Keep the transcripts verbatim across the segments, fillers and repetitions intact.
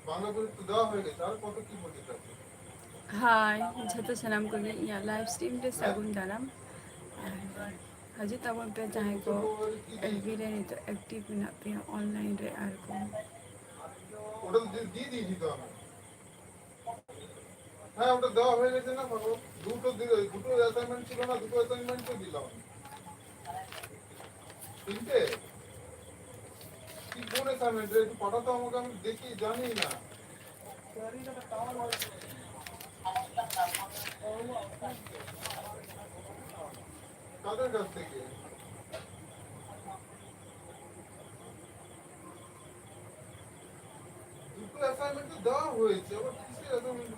ᱵᱟᱝᱞᱟ ᱵᱳᱭ ᱛᱚ ᱫᱮᱣᱟ ᱦᱩᱭ ᱜᱮ, ᱟᱨ ᱠᱚᱛᱚ ᱠᱤ ᱵᱳᱭ ᱫᱚᱨᱠᱟᱨ? ᱦᱟᱭ, ᱡᱷᱚᱛᱚ ᱥᱟᱱᱟᱢ ᱠᱚᱜᱮ ᱤᱧᱟᱹᱜ live stream ᱨᱮ ᱥᱟᱹᱜᱩᱱ ᱫᱟᱨᱟᱢ᱾ ᱟᱨ ᱦᱤᱡᱩᱜ ᱛᱟᱵᱚᱱ ᱯᱮ ᱡᱟᱦᱟᱸᱭ ᱠᱚ ᱮᱞ ᱵᱤ ᱨᱮ ᱱᱤᱛᱚᱜ active ᱢᱮᱱᱟᱜ ᱯᱮᱭᱟ online ᱨᱮ ᱟᱨ ᱠᱚ᱾ ওটা তো দিয়ে, দিয়ে দিয়েছি তো আমি। হ্যাঁ, ওটা দেওয়া হয়ে গেছে না, বাবু? দুটো দিলে, দুটো assignment ছিল না, দুটো assignment তো দিলাম। তিনটে? কি কোন assignment রে? একটু পাঠাতো আমাকে, আমি দেখি, জানি না। কাদের কাছ থেকে? দুটো assignment তো দেওয়া হয়েছে, আবার কিসের assignment?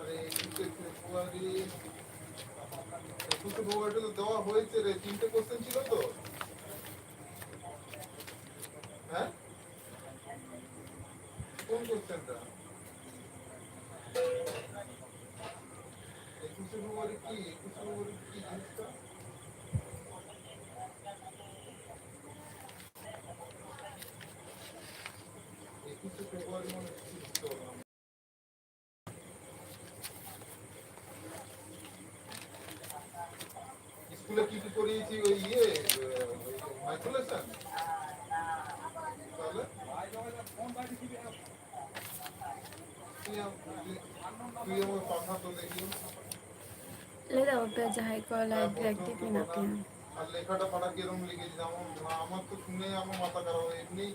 আরে, একুশে ফেব্রুয়ারি, একুশে ফেব্রুয়ারিটা তো দেওয়া হয়েছে রে, তিনটে কোশ্চেন ছিল তো। হ্যাঁ, কোন কোশ্চেনটা? একুশে ফেব্রুয়ারি কি? একুশে ফেব্রুয়ারি কি জিনিসটা? একুশে ফেব্রুয়ারি মানে কি? স্কুলে কি কি করিয়েছি? ওই ইয়ে, মাইক্রোলেশন। তাহলে তুই আম-, তুই আমাকে পাঠা তো দেখি। ᱞᱟᱹᱭ ᱫᱟ ᱵᱟᱯᱮ ᱡᱟᱦᱟᱸᱭ ᱠᱚ live ᱨᱮ active ᱢᱮᱱᱟᱜ ᱯᱮᱭᱟ᱾ আর লেখাটা পাঠা কিরম লিখেছিস? আমার, আমার তো শুনে আমার মাথা খারাপ হয়। এমনি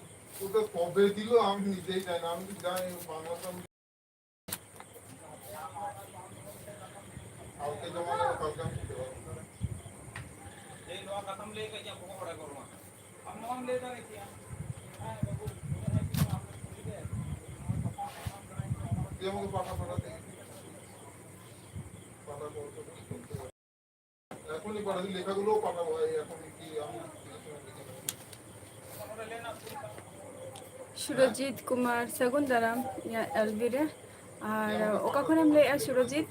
ওটা কবে দিল আমি নিজেই জানি না। আমি তো জানি বাংলাটা আমি ᱟᱢ ᱠᱤ ᱱᱚᱣᱟ ᱠᱟᱛᱷᱟᱢ ᱞᱟᱹᱭ ᱠᱟᱜ ᱜᱮᱭᱟ, ᱵᱚᱦᱚᱜ ᱵᱟᱲᱟ ᱠᱚ ᱱᱚᱣᱟ? ᱟᱢ ᱱᱚᱣᱟᱢ ᱞᱟᱹᱭ ᱫᱟᱲᱮ ᱠᱮᱭᱟ᱾ ᱦᱮᱸ, ᱵᱟᱹᱵᱩ, ᱱᱚᱣᱟ ᱠᱟᱛᱷᱟ ᱟᱢ ᱠᱩᱞᱤ ᱞᱮ᱾ ᱱᱚᱣᱟ ᱠᱟᱛᱷᱟ ᱟᱢ ᱫᱟᱲᱮ ᱠᱮᱭᱟ, ᱱᱚᱣᱟ ᱠᱟᱛᱷᱟ ᱟᱢ ᱫᱟᱲᱮ ᱠᱮᱭᱟ᱾ ᱮᱠᱷᱚᱱই পাঠাচ্ছি, লেখাগুলোও পাঠাবো, এই এখন কি আমি সুরজিৎ ᱠᱩᱢᱟᱨ, ᱥᱟᱹᱜᱩᱱ ᱫᱟᱨᱟᱢ ᱤᱧᱟᱹᱜ ᱮᱞ ᱵᱤ ᱨᱮ᱾ ᱟᱨ ᱚᱠᱟ ᱠᱷᱚᱱᱮᱢ ᱞᱟᱹᱭᱮᱜᱼᱟ, ᱥᱩᱨᱚᱡᱤᱛ?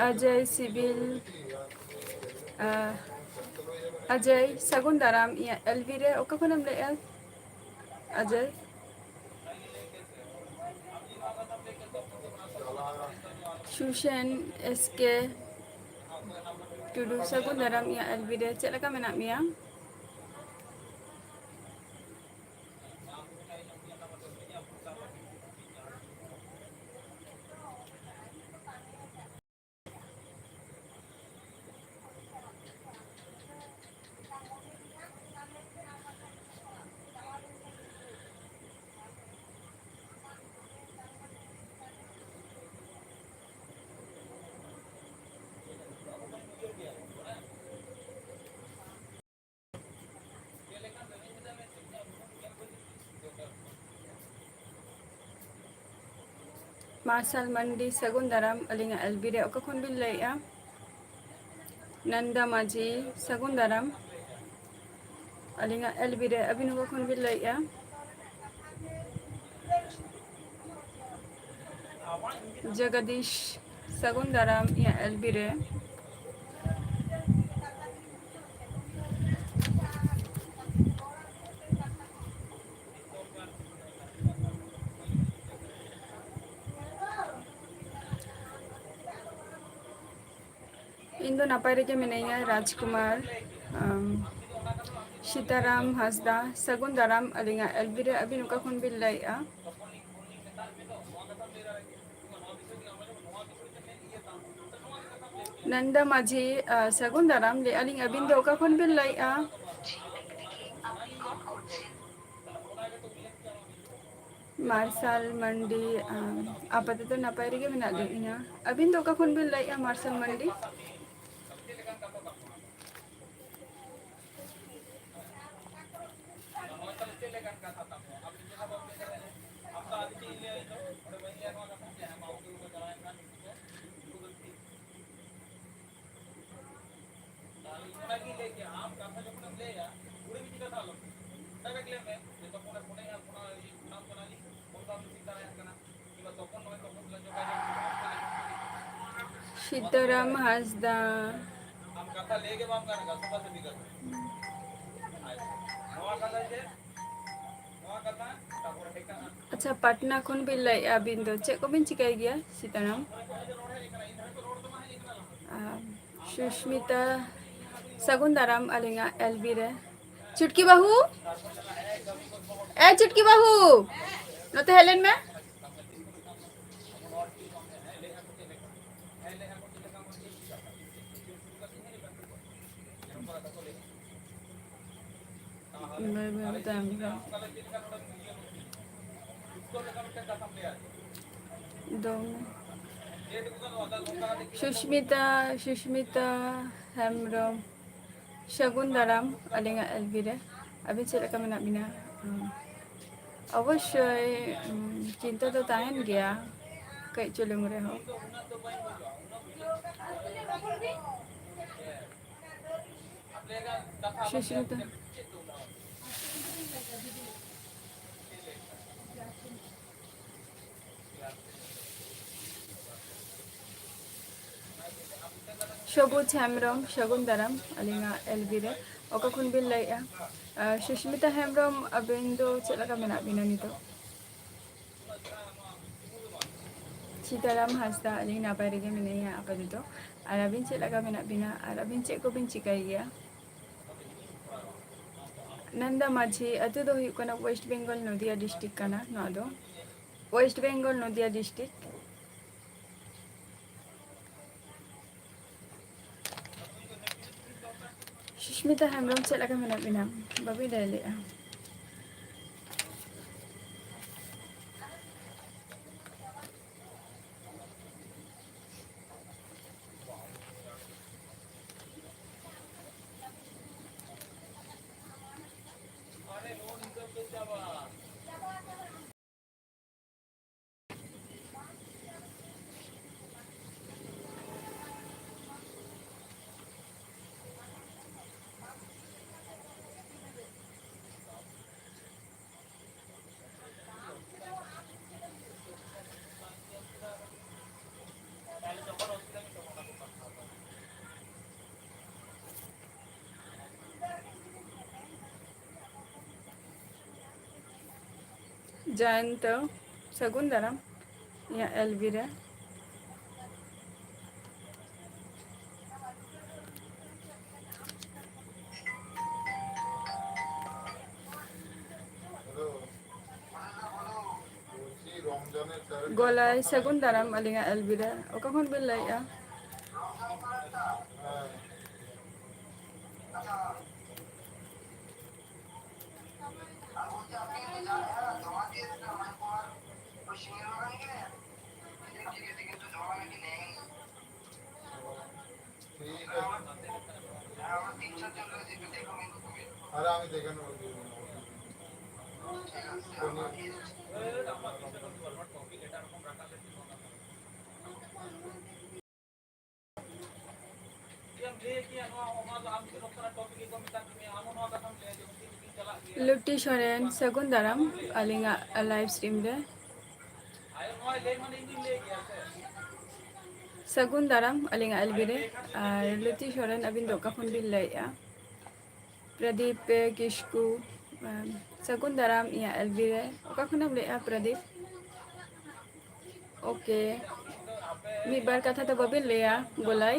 ᱚᱡᱚᱭ ᱥᱤᱵᱤᱞ, ᱟᱨ ᱚᱡᱚᱭ, ᱥᱟᱹᱜᱩᱱ ᱫᱟᱨᱟᱢ ᱤᱧᱟᱹᱜ ᱮᱞᱵᱤ ᱨᱮ᱾ ᱚᱠᱟ ᱠᱷᱚᱱᱮᱢ ᱞᱟᱹᱭᱮᱜᱼᱟ, ᱚᱡᱚᱭ? ᱥᱩᱥᱮᱱ ᱮᱥ ᱠᱮ ᱴᱩᱰᱩ, ᱥᱟᱹᱜᱩᱱ ᱫᱟᱨᱟᱢ ᱤᱧᱟᱹᱜ ᱮᱞᱵᱤ ᱨᱮ᱾ ᱪᱮᱫ ᱞᱮᱠᱟ ᱢᱮᱱᱟᱜ ᱢᱮᱭᱟ? ᱢᱟᱨᱥᱟᱞ ᱢᱟᱱᱰᱤ, ᱥᱟᱹᱜᱩᱱ ᱫᱟᱨᱟᱢ ᱟᱹᱞᱤᱧᱟᱜ ᱮᱞᱵᱤ ᱨᱮ᱾ ᱚᱠᱟ ᱠᱷᱚᱱ ᱵᱤᱱ ᱞᱟᱹᱭᱮᱜᱼᱟ? ᱱᱟᱱᱫᱟ ᱢᱟᱹᱡᱷᱤ, ᱥᱟᱹᱜᱩᱱ ᱫᱟᱨᱟᱢ ᱟᱹᱞᱤᱧᱟᱜ ᱮᱞᱵᱤ ᱨᱮ᱾ ᱟᱹᱵᱤᱱ ᱚᱠᱟ ᱠᱷᱚᱱ ᱵᱤᱱ ᱞᱟᱹᱭᱮᱜᱼᱟ? ᱡᱚᱜᱚᱫᱤᱥ, ᱥᱟᱹᱜᱩᱱ ᱫᱟᱨᱟᱢ ᱤᱧᱟᱹᱜ ᱮᱞᱵᱤ ᱨᱮ᱾ ᱤᱧ ᱫᱚ ᱱᱟᱯᱟᱭ ᱨᱮᱜᱮ ᱢᱤᱱᱟᱹᱧᱟ, ᱨᱟᱡᱽᱠᱩᱢᱟᱨ᱾ ᱟᱢ, ᱥᱤᱛᱟᱨᱟᱢ ᱦᱟᱸᱥᱫᱟ, ᱥᱟᱹᱜᱩᱱ ᱫᱟᱨᱟᱢ ᱟᱹᱞᱤᱧᱟᱜ ᱮᱞᱵᱤ ᱨᱮ᱾ ᱟᱹᱵᱤᱱ ᱚᱠᱟ ᱠᱷᱚᱱ ᱵᱤᱱ ᱞᱟᱹᱭᱮᱜᱼᱟ? ᱱᱟᱱᱫᱟ ᱢᱟᱹᱡᱷᱤ, ᱟ, ᱥᱟᱹᱜᱩᱱ ᱫᱟᱨᱟᱢ᱾ ᱞᱟᱹᱭᱮᱜᱼᱟ ᱞᱤᱧ, ᱟᱹᱵᱤᱱ ᱫᱚ ᱚᱠᱟ ᱠᱷᱚᱱ ᱵᱤᱱ ᱞᱟᱹᱭᱮᱜᱼᱟ? ᱢᱟᱨᱥᱟᱞ ᱢᱟᱱᱰᱤ, ᱟᱢ, ᱟᱯᱟᱛᱚᱛᱚ ᱱᱟᱯᱟᱭ ᱨᱮᱜᱮ ᱢᱮᱱᱟᱜ ᱞᱤᱧᱟ᱾ ᱟᱹᱵᱤᱱ ᱫᱚ ᱚᱠᱟ ᱠᱷᱚᱱ ᱵᱤᱱ ᱞᱟᱹᱭᱮᱜᱼᱟ, ᱢᱟᱨᱥᱟᱞ ᱢᱟᱱᱰᱤ? ᱥᱤᱛᱟᱨᱟᱢ ᱦᱟᱸᱥᱫᱟ᱾ ᱟᱪᱪᱷᱟ, ᱯᱟᱴᱱᱟ ᱠᱷᱚᱱ ᱵᱤᱱ ᱞᱟᱹᱭᱮᱫᱼᱟ, ᱟᱹᱵᱤᱱ ᱫᱚ ᱪᱮᱫ ᱠᱚᱵᱤᱱ ᱪᱤᱠᱟᱹᱭ ᱜᱮᱭᱟ ᱥᱤᱛᱟᱨᱟᱢ? ᱟᱨ ᱥᱩᱥᱢᱤᱛᱟ, ᱥᱟᱹᱜᱩᱱ ᱫᱟᱨᱟᱢ ᱟᱹᱞᱤᱧᱟᱜ ᱮᱞ ᱵᱤ ᱨᱮ᱾ ᱪᱩᱴᱠᱤ ᱵᱟᱹᱦᱩ, ᱮ ᱪᱩᱴᱠᱤ ᱵᱟᱹᱦᱩ, ᱱᱚᱛᱮ ᱦᱮᱡ ᱞᱮᱱ ᱢᱮ᱾ ᱵᱟᱹᱭ ᱵᱟᱹᱭ ᱛᱮ ᱟᱢ ᱫᱚ᱾ ᱫᱚᱝ᱾ ᱥᱩᱥᱢᱤᱛᱟ, ᱥᱩᱥᱢᱤᱛᱟ ᱦᱮᱢᱵᱨᱚᱢ, ᱥᱟᱹᱜᱩᱱ ᱫᱟᱨᱟᱢ ᱟᱹᱞᱤᱧᱟᱜ ᱮᱞ ᱵᱤ ᱨᱮ᱾ ᱟᱹᱵᱤᱱ ᱪᱮᱫ ᱞᱮᱠᱟ ᱢᱮᱱᱟᱜ ᱵᱤᱱᱟ? ᱚᱵᱚᱥᱥᱳᱭ, ᱩᱢ, ᱪᱤᱱᱛᱟᱹ ᱫᱚ ᱛᱟᱦᱮᱱ ᱜᱮᱭᱟ ᱠᱟᱹᱡ ᱪᱩᱞᱩᱝ ᱨᱮᱦᱚᱸ᱾ ᱥᱩᱥᱢᱤᱛᱟ᱾ ᱥᱚᱵᱩᱡ ᱦᱮᱢᱵᱨᱚᱢ, ᱥᱟᱹᱜᱩᱱ ᱫᱟᱨᱟᱢ ᱟᱹᱞᱤᱧᱟᱜ ᱮᱞ ᱵᱤ ᱨᱮ᱾ ᱚᱠᱟ ᱠᱷᱚᱱ ᱵᱤᱱ ᱞᱟᱹᱭᱮᱫᱼᱟ? ᱟᱨ ᱥᱩᱥᱢᱤᱛᱟ ᱦᱮᱢᱵᱨᱚᱢ, ᱟᱹᱵᱤᱱ ᱫᱚ ᱪᱮᱫ ᱞᱮᱠᱟ ᱢᱮᱱᱟᱜ ᱵᱤᱱᱟ ᱱᱤᱛᱚᱜ? ᱥᱤᱛᱟᱨᱟᱢ ᱦᱟᱸᱥᱫᱟ, ᱟᱹᱞᱤᱧ ᱱᱟᱯᱟᱭ ᱨᱮᱜᱮ ᱢᱮᱱᱟᱧᱟ ᱟᱯᱟᱛᱚᱛᱚ᱾ ᱟᱨ ᱟᱹᱵᱤᱱ ᱪᱮᱫ ᱞᱮᱠᱟ ᱢᱮᱱᱟᱜ ᱵᱤᱱᱟ? ᱟᱨ ᱟᱹᱵᱤᱱ ᱪᱮᱫ ᱠᱚᱵᱤᱱ ᱪᱤᱠᱟᱹᱭ ᱜᱮᱭᱟ? ᱱᱟᱱᱫᱟ ᱢᱟᱹᱡᱷᱤ, ᱟᱹᱛᱩ ᱫᱚ ᱦᱩᱭᱩᱜ ᱠᱟᱱᱟ ᱳᱭᱮᱥᱴ ᱵᱮᱝᱜᱚᱞ, ᱱᱚᱫᱤᱭᱟ ᱰᱤᱥᱴᱨᱤᱠᱴ ᱠᱟᱱᱟ ᱱᱚᱣᱟ ᱫᱚ᱾ ᱳᱭᱮᱥᱴ ᱵᱮᱝᱜᱚᱞ, ᱱᱚᱫᱤᱭᱟ ᱰᱤᱥᱴᱨᱤᱠᱴ᱾ ᱥᱩᱥᱢᱤᱛᱟ ᱦᱮᱢᱵᱨᱚᱢ, ᱪᱮᱫ ᱞᱮᱠᱟ ᱢᱮᱱᱟᱜ ᱵᱤᱱᱟ? ᱵᱟᱹᱵᱤᱱ ᱞᱟᱹᱭ ᱞᱮᱜᱼᱟ᱾ ᱡᱚᱭᱚᱱᱛᱚ, ᱥᱟᱹᱜᱩᱱ ᱫᱟᱨᱟᱢ ᱤᱧᱟᱹᱜ ᱮᱞ ᱵᱤ ᱨᱮ᱾ ᱜᱚᱞᱟᱭ, ᱥᱟᱹᱜᱩᱱ ᱫᱟᱨᱟᱢ ᱟᱹᱞᱤᱧᱟᱜ ᱮᱞ ᱵᱤ ᱨᱮ᱾ ᱚᱠᱟ ᱠᱷᱚᱱ ᱵᱤᱱ ᱞᱟᱹᱭᱮᱫᱼᱟ? ᱞᱩᱴᱤ ᱥᱚᱨᱮᱱ, ᱥᱟᱹᱜᱩᱱ ᱫᱟᱨᱟᱢ ᱟᱹᱞᱤᱧᱟᱜ ᱞᱟᱭᱤᱵᱷ ᱥᱴᱨᱤᱢ ᱨᱮ᱾ ᱥᱟᱹᱜᱩᱱ ᱫᱟᱨᱟᱢ ᱟᱹᱞᱤᱧᱟᱜ ᱮᱞ ᱵᱤ ᱨᱮ᱾ ᱟᱨ ᱞᱩᱴᱤ ᱥᱚᱨᱮᱱ, ᱟᱹᱵᱤᱱ ᱫᱚ ᱚᱠᱟ ᱠᱷᱚᱱ ᱵᱤᱱ ᱞᱟᱹᱭᱮᱫᱼᱟ? ᱯᱨᱚᱫᱤᱯ ᱠᱤᱥᱠᱩ, ᱥᱟᱹᱜᱩᱱ ᱫᱟᱨᱟᱢ ᱤᱧᱟᱹᱜ ᱮᱞ ᱵᱤ ᱨᱮ᱾ ᱚᱠᱟ ᱠᱷᱚᱱᱮᱢ ᱞᱟᱹᱭᱮᱫᱼᱟ ᱯᱨᱚᱫᱤᱯ? ᱳᱠᱮ, ᱢᱤᱫ ᱵᱟᱨ ᱠᱟᱛᱷᱟ ᱫᱚ ᱵᱟᱵᱤᱱ ᱞᱟᱹᱭᱟ ᱜᱚᱞᱟᱭ?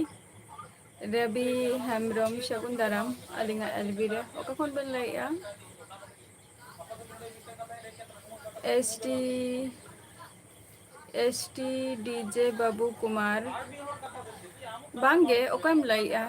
ᱨᱚᱵᱤ ᱦᱮᱢᱵᱨᱚᱢ, ᱥᱟᱹᱜᱩᱱ ᱫᱟᱨᱟᱢ ᱟᱹᱞᱤᱧᱟᱜ ᱮᱞ ᱵᱤ ᱨᱮ᱾ ᱚᱠᱟ ᱠᱷᱚᱱ ᱵᱮᱱ ᱞᱟᱹᱭᱮᱫᱼᱟ? S T, S T D ᱡᱮ ᱵᱟᱹᱵᱩ ᱠᱩᱢᱟᱨ᱾ ᱵᱟᱝᱜᱮ, ᱚᱠᱚᱭᱮᱢ ᱞᱟᱹᱭᱮᱫᱼᱟ?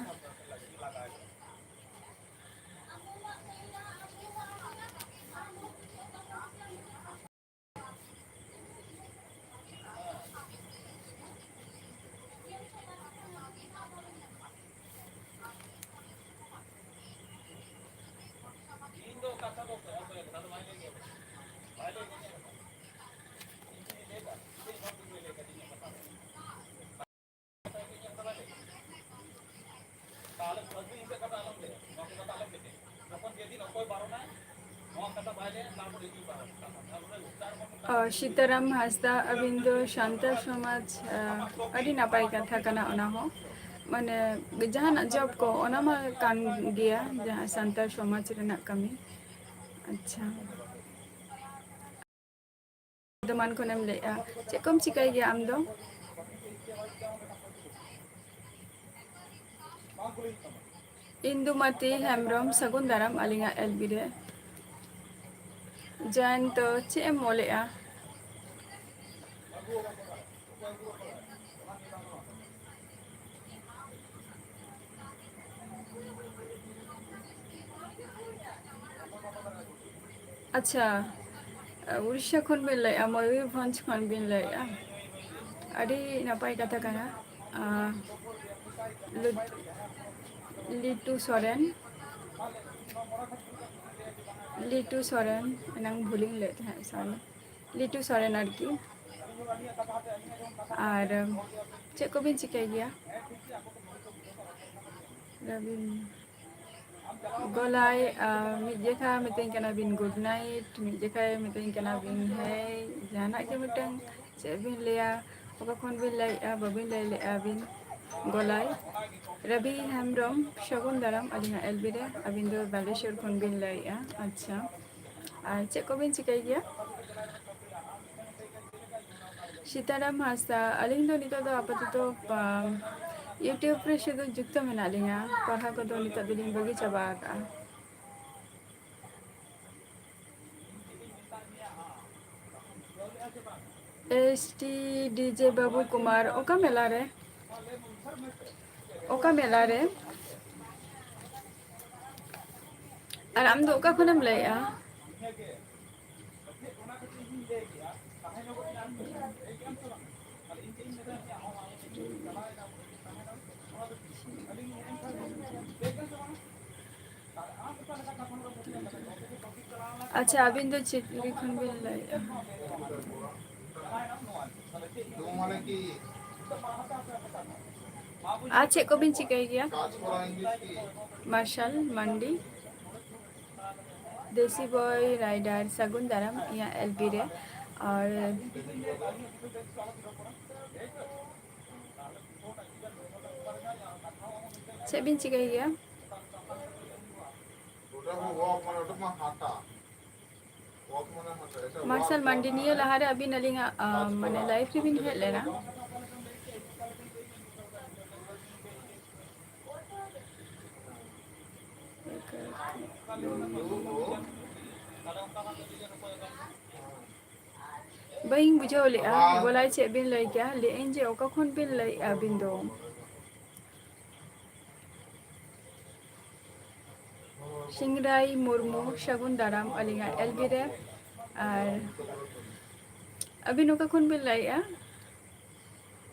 ᱚ, ᱥᱤᱛᱟᱨᱟᱢ ᱦᱟᱸᱥᱫᱟ, ᱟᱹᱵᱤᱱ ᱫᱚ ᱥᱟᱱᱛᱟᱲ ᱥᱚᱢᱟᱡᱽ, ᱟ, ᱟᱹᱰᱤ ᱱᱟᱯᱟᱭ ᱠᱟᱛᱷᱟ ᱠᱟᱱᱟ ᱚᱱᱟ ᱦᱚᱸ᱾ ᱢᱟᱱᱮ, ᱡᱟᱦᱟᱱᱟᱜ ᱡᱚᱵ ᱠᱚ, ᱚᱱᱟ ᱢᱟ ᱠᱟᱱ ᱜᱮᱭᱟ, ᱡᱟᱦᱟᱸ ᱥᱟᱱᱛᱟᱲ ᱥᱚᱢᱟᱡᱽ ᱨᱮᱱᱟᱜ ᱠᱟᱹᱢᱤ᱾ ᱟᱪᱪᱷᱟ᱾ ᱫᱚᱢᱟᱱ ᱠᱷᱚᱱᱮᱢ ᱞᱟᱹᱭᱮᱜᱼᱟ᱾ ᱪᱮᱫ ᱠᱚᱢ ᱪᱤᱠᱟᱹᱭ ᱜᱮᱭᱟ ᱟᱢ ᱫᱚ? ᱤᱱᱫᱩᱢᱟᱛᱤ ᱦᱮᱢᱵᱨᱚᱢ, ᱥᱟᱹᱜᱩᱱ ᱫᱟᱨᱟᱢ ᱟᱹᱞᱤᱧᱟᱜ ᱮᱞ ᱵᱤ ᱨᱮ᱾ ᱡᱚᱭᱚᱱᱛᱚ, ᱪᱮᱫ ᱮᱢ ᱚᱞᱮᱜᱼᱟ? ᱟᱪᱪᱷᱟ, ᱩᱲᱤᱥᱥᱟ ᱠᱷᱚᱱ ᱵᱤᱱ ᱞᱟᱹᱭᱮᱫᱼᱟ, ᱢᱚᱭᱩᱨᱵᱷᱚᱸᱡᱽ ᱠᱷᱚᱱ ᱵᱤᱱ ᱞᱟᱹᱭᱮᱫᱼᱟ᱾ ᱟᱹᱰᱤ ᱱᱟᱯᱟᱭ ᱠᱟᱛᱷᱟ ᱠᱟᱱᱟ᱾ ᱟᱸ, ᱞᱤ-, ᱞᱤᱴᱩ ᱥᱚᱨᱮᱱ, ᱞᱤᱴᱩ ᱥᱚᱨᱮᱱ, ᱮᱱᱟᱝ ᱵᱷᱩᱞᱤᱧ ᱞᱟᱹᱭᱮᱫ ᱛᱟᱦᱮᱸᱫ, sorry᱾ ᱞᱤᱴᱩ ᱥᱚᱨᱮᱱ ᱟᱨᱠᱤ᱾ ᱟᱨ ᱪᱮᱫ ᱠᱚᱵᱤᱱ ᱪᱤᱠᱟᱹᱭ ᱜᱮᱭᱟ? ᱨᱚᱵᱤᱱ ᱜᱚᱞᱟᱭ, ᱟᱨ ᱢᱤᱫ ᱡᱮᱠᱷᱟ ᱢᱤᱛᱟᱹᱧ ᱠᱟᱱᱟ ᱵᱤᱱ good night, ᱢᱤᱫ ᱡᱮᱠᱷᱟ ᱢᱤᱛᱟᱹᱧ ᱠᱟᱱᱟ ᱵᱤᱱ ᱦᱮᱭ, ᱡᱟᱦᱟᱱᱟᱜ ᱜᱮ ᱢᱤᱫᱴᱟᱝ ᱪᱮᱫ ᱵᱤᱱ ᱞᱟᱹᱭᱟ, ᱚᱠᱟ ᱠᱷᱚᱱ ᱵᱤᱱ ᱞᱟᱹᱭᱮᱫᱼᱟ, ᱵᱟᱹᱵᱤᱱ ᱞᱟᱹᱭ ᱞᱮᱫᱼᱟ ᱵᱤᱱ᱾ ᱜᱚᱞᱟᱭ, ᱨᱚᱵᱤ ᱦᱮᱢᱵᱨᱚᱢ, ᱥᱟᱹᱜᱩᱱ ᱫᱟᱨᱟᱢ ᱟᱹᱞᱤᱧᱟᱜ ᱮᱞ ᱵᱤ ᱨᱮ᱾ ᱟᱹᱵᱤᱱ ᱫᱚ ᱵᱟᱞᱮᱥᱚᱨ ᱠᱷᱚᱱ ᱵᱤᱱ ᱞᱟᱹᱭᱮᱫᱼᱟ, ᱟᱪᱪᱷᱟ᱾ ᱟᱨ ᱪᱮᱫ ᱠᱚᱵᱤᱱ ᱪᱤᱠᱟᱹᱭ ᱜᱮᱭᱟ? ᱥᱤᱛᱟᱨᱟᱢ ᱦᱟᱸᱥᱫᱟ, ᱟᱹᱞᱤᱧ ᱫᱚ ᱱᱤᱛᱚᱜ ᱫᱚ ᱟᱯᱟᱛᱚᱛᱚ, ᱟᱢ, YouTube ᱨᱮ ᱥᱩᱫᱷᱩ ᱡᱩᱠᱛᱚ ᱢᱮᱱᱟᱜ ᱞᱤᱧᱟ, ᱯᱟᱲᱦᱟᱣ ᱠᱚᱫᱚ ᱱᱤᱛᱚᱜ ᱫᱚᱞᱤᱧ ᱵᱟᱹᱜᱤ ᱪᱟᱵᱟ ᱟᱠᱟᱫᱼᱟ᱾ ᱮᱥ ᱴᱤ ᱰᱤ ᱡᱮ ᱵᱟᱹᱵᱩ ᱠᱩᱢᱟᱨ, ᱚᱠᱟ ᱢᱮᱞᱟ ᱨᱮ? ᱚᱠᱟ ᱢᱮᱞᱟ ᱨᱮ? ᱟᱨ ᱟᱢ ᱫᱚ ᱚᱠᱟ ᱠᱷᱚᱱᱮᱢ ᱞᱟᱹᱭᱮᱜᱼᱟ? ᱟᱪᱪᱷᱟ, ᱟᱹᱵᱤᱱ ᱫᱚ ᱪᱤᱞᱤ ᱠᱷᱚᱱ ᱵᱤᱱ ᱞᱟᱹᱭᱮᱫᱼᱟ? ᱟᱨ ᱪᱮᱫ ᱠᱚᱵᱤᱱ ᱪᱤᱠᱟᱹᱭ ᱜᱮᱭᱟ? ᱢᱟᱨᱥᱟᱞ ᱢᱟᱱᱰᱤ, ᱫᱮᱥᱤ ᱵᱚᱭ ᱨᱟᱭᱰᱟᱨ, ᱥᱟᱹᱜᱩᱱ ᱫᱟᱨᱟᱢ ᱤᱧᱟᱹᱜ ᱮᱞ ᱵᱤ ᱨᱮ᱾ ᱟᱨ ᱪᱮᱫ ᱵᱤᱱ ᱪᱤᱠᱟᱹᱭ ᱜᱮᱭᱟ? ᱢᱟᱨᱥᱟᱞ ᱢᱟᱱᱰᱤ, ᱱᱤᱭᱟᱹ ᱞᱟᱦᱟᱨᱮ ᱟᱹᱵᱤᱱ ᱟᱹᱞᱤᱧᱟᱜ, ᱟᱸ, ᱢᱟᱱᱮ, live ᱨᱮᱵᱤᱱ ᱦᱮᱡ ᱞᱮᱱᱟ᱾ ᱵᱟᱹᱧ ᱵᱩᱡᱷᱟᱹᱣ ᱞᱮᱜᱼᱟ, ᱜᱚᱞᱟᱭ ᱪᱮᱫ ᱵᱤᱱ ᱞᱟᱹᱭ ᱠᱮᱜᱼᱟ? ᱞᱟᱹᱭᱮᱫ ᱟᱹᱧ ᱡᱮ ᱚᱠᱟ ᱠᱷᱚᱱ ᱵᱤᱱ ᱞᱟᱹᱭᱮᱫᱼᱟ ᱟᱹᱵᱤᱱ ᱫᱚ? ᱥᱤᱝᱨᱟᱭ ᱢᱩᱨᱢᱩ, ᱥᱟᱹᱜᱩᱱ ᱫᱟᱨᱟᱢ ᱟᱹᱞᱤᱧᱟᱜ ᱮᱞᱵᱤ ᱨᱮ᱾ ᱟᱨ ᱟᱹᱵᱤᱱ ᱚᱠᱟ ᱠᱷᱚᱱ ᱵᱤᱱ ᱞᱟᱹᱭᱮᱫᱼᱟ?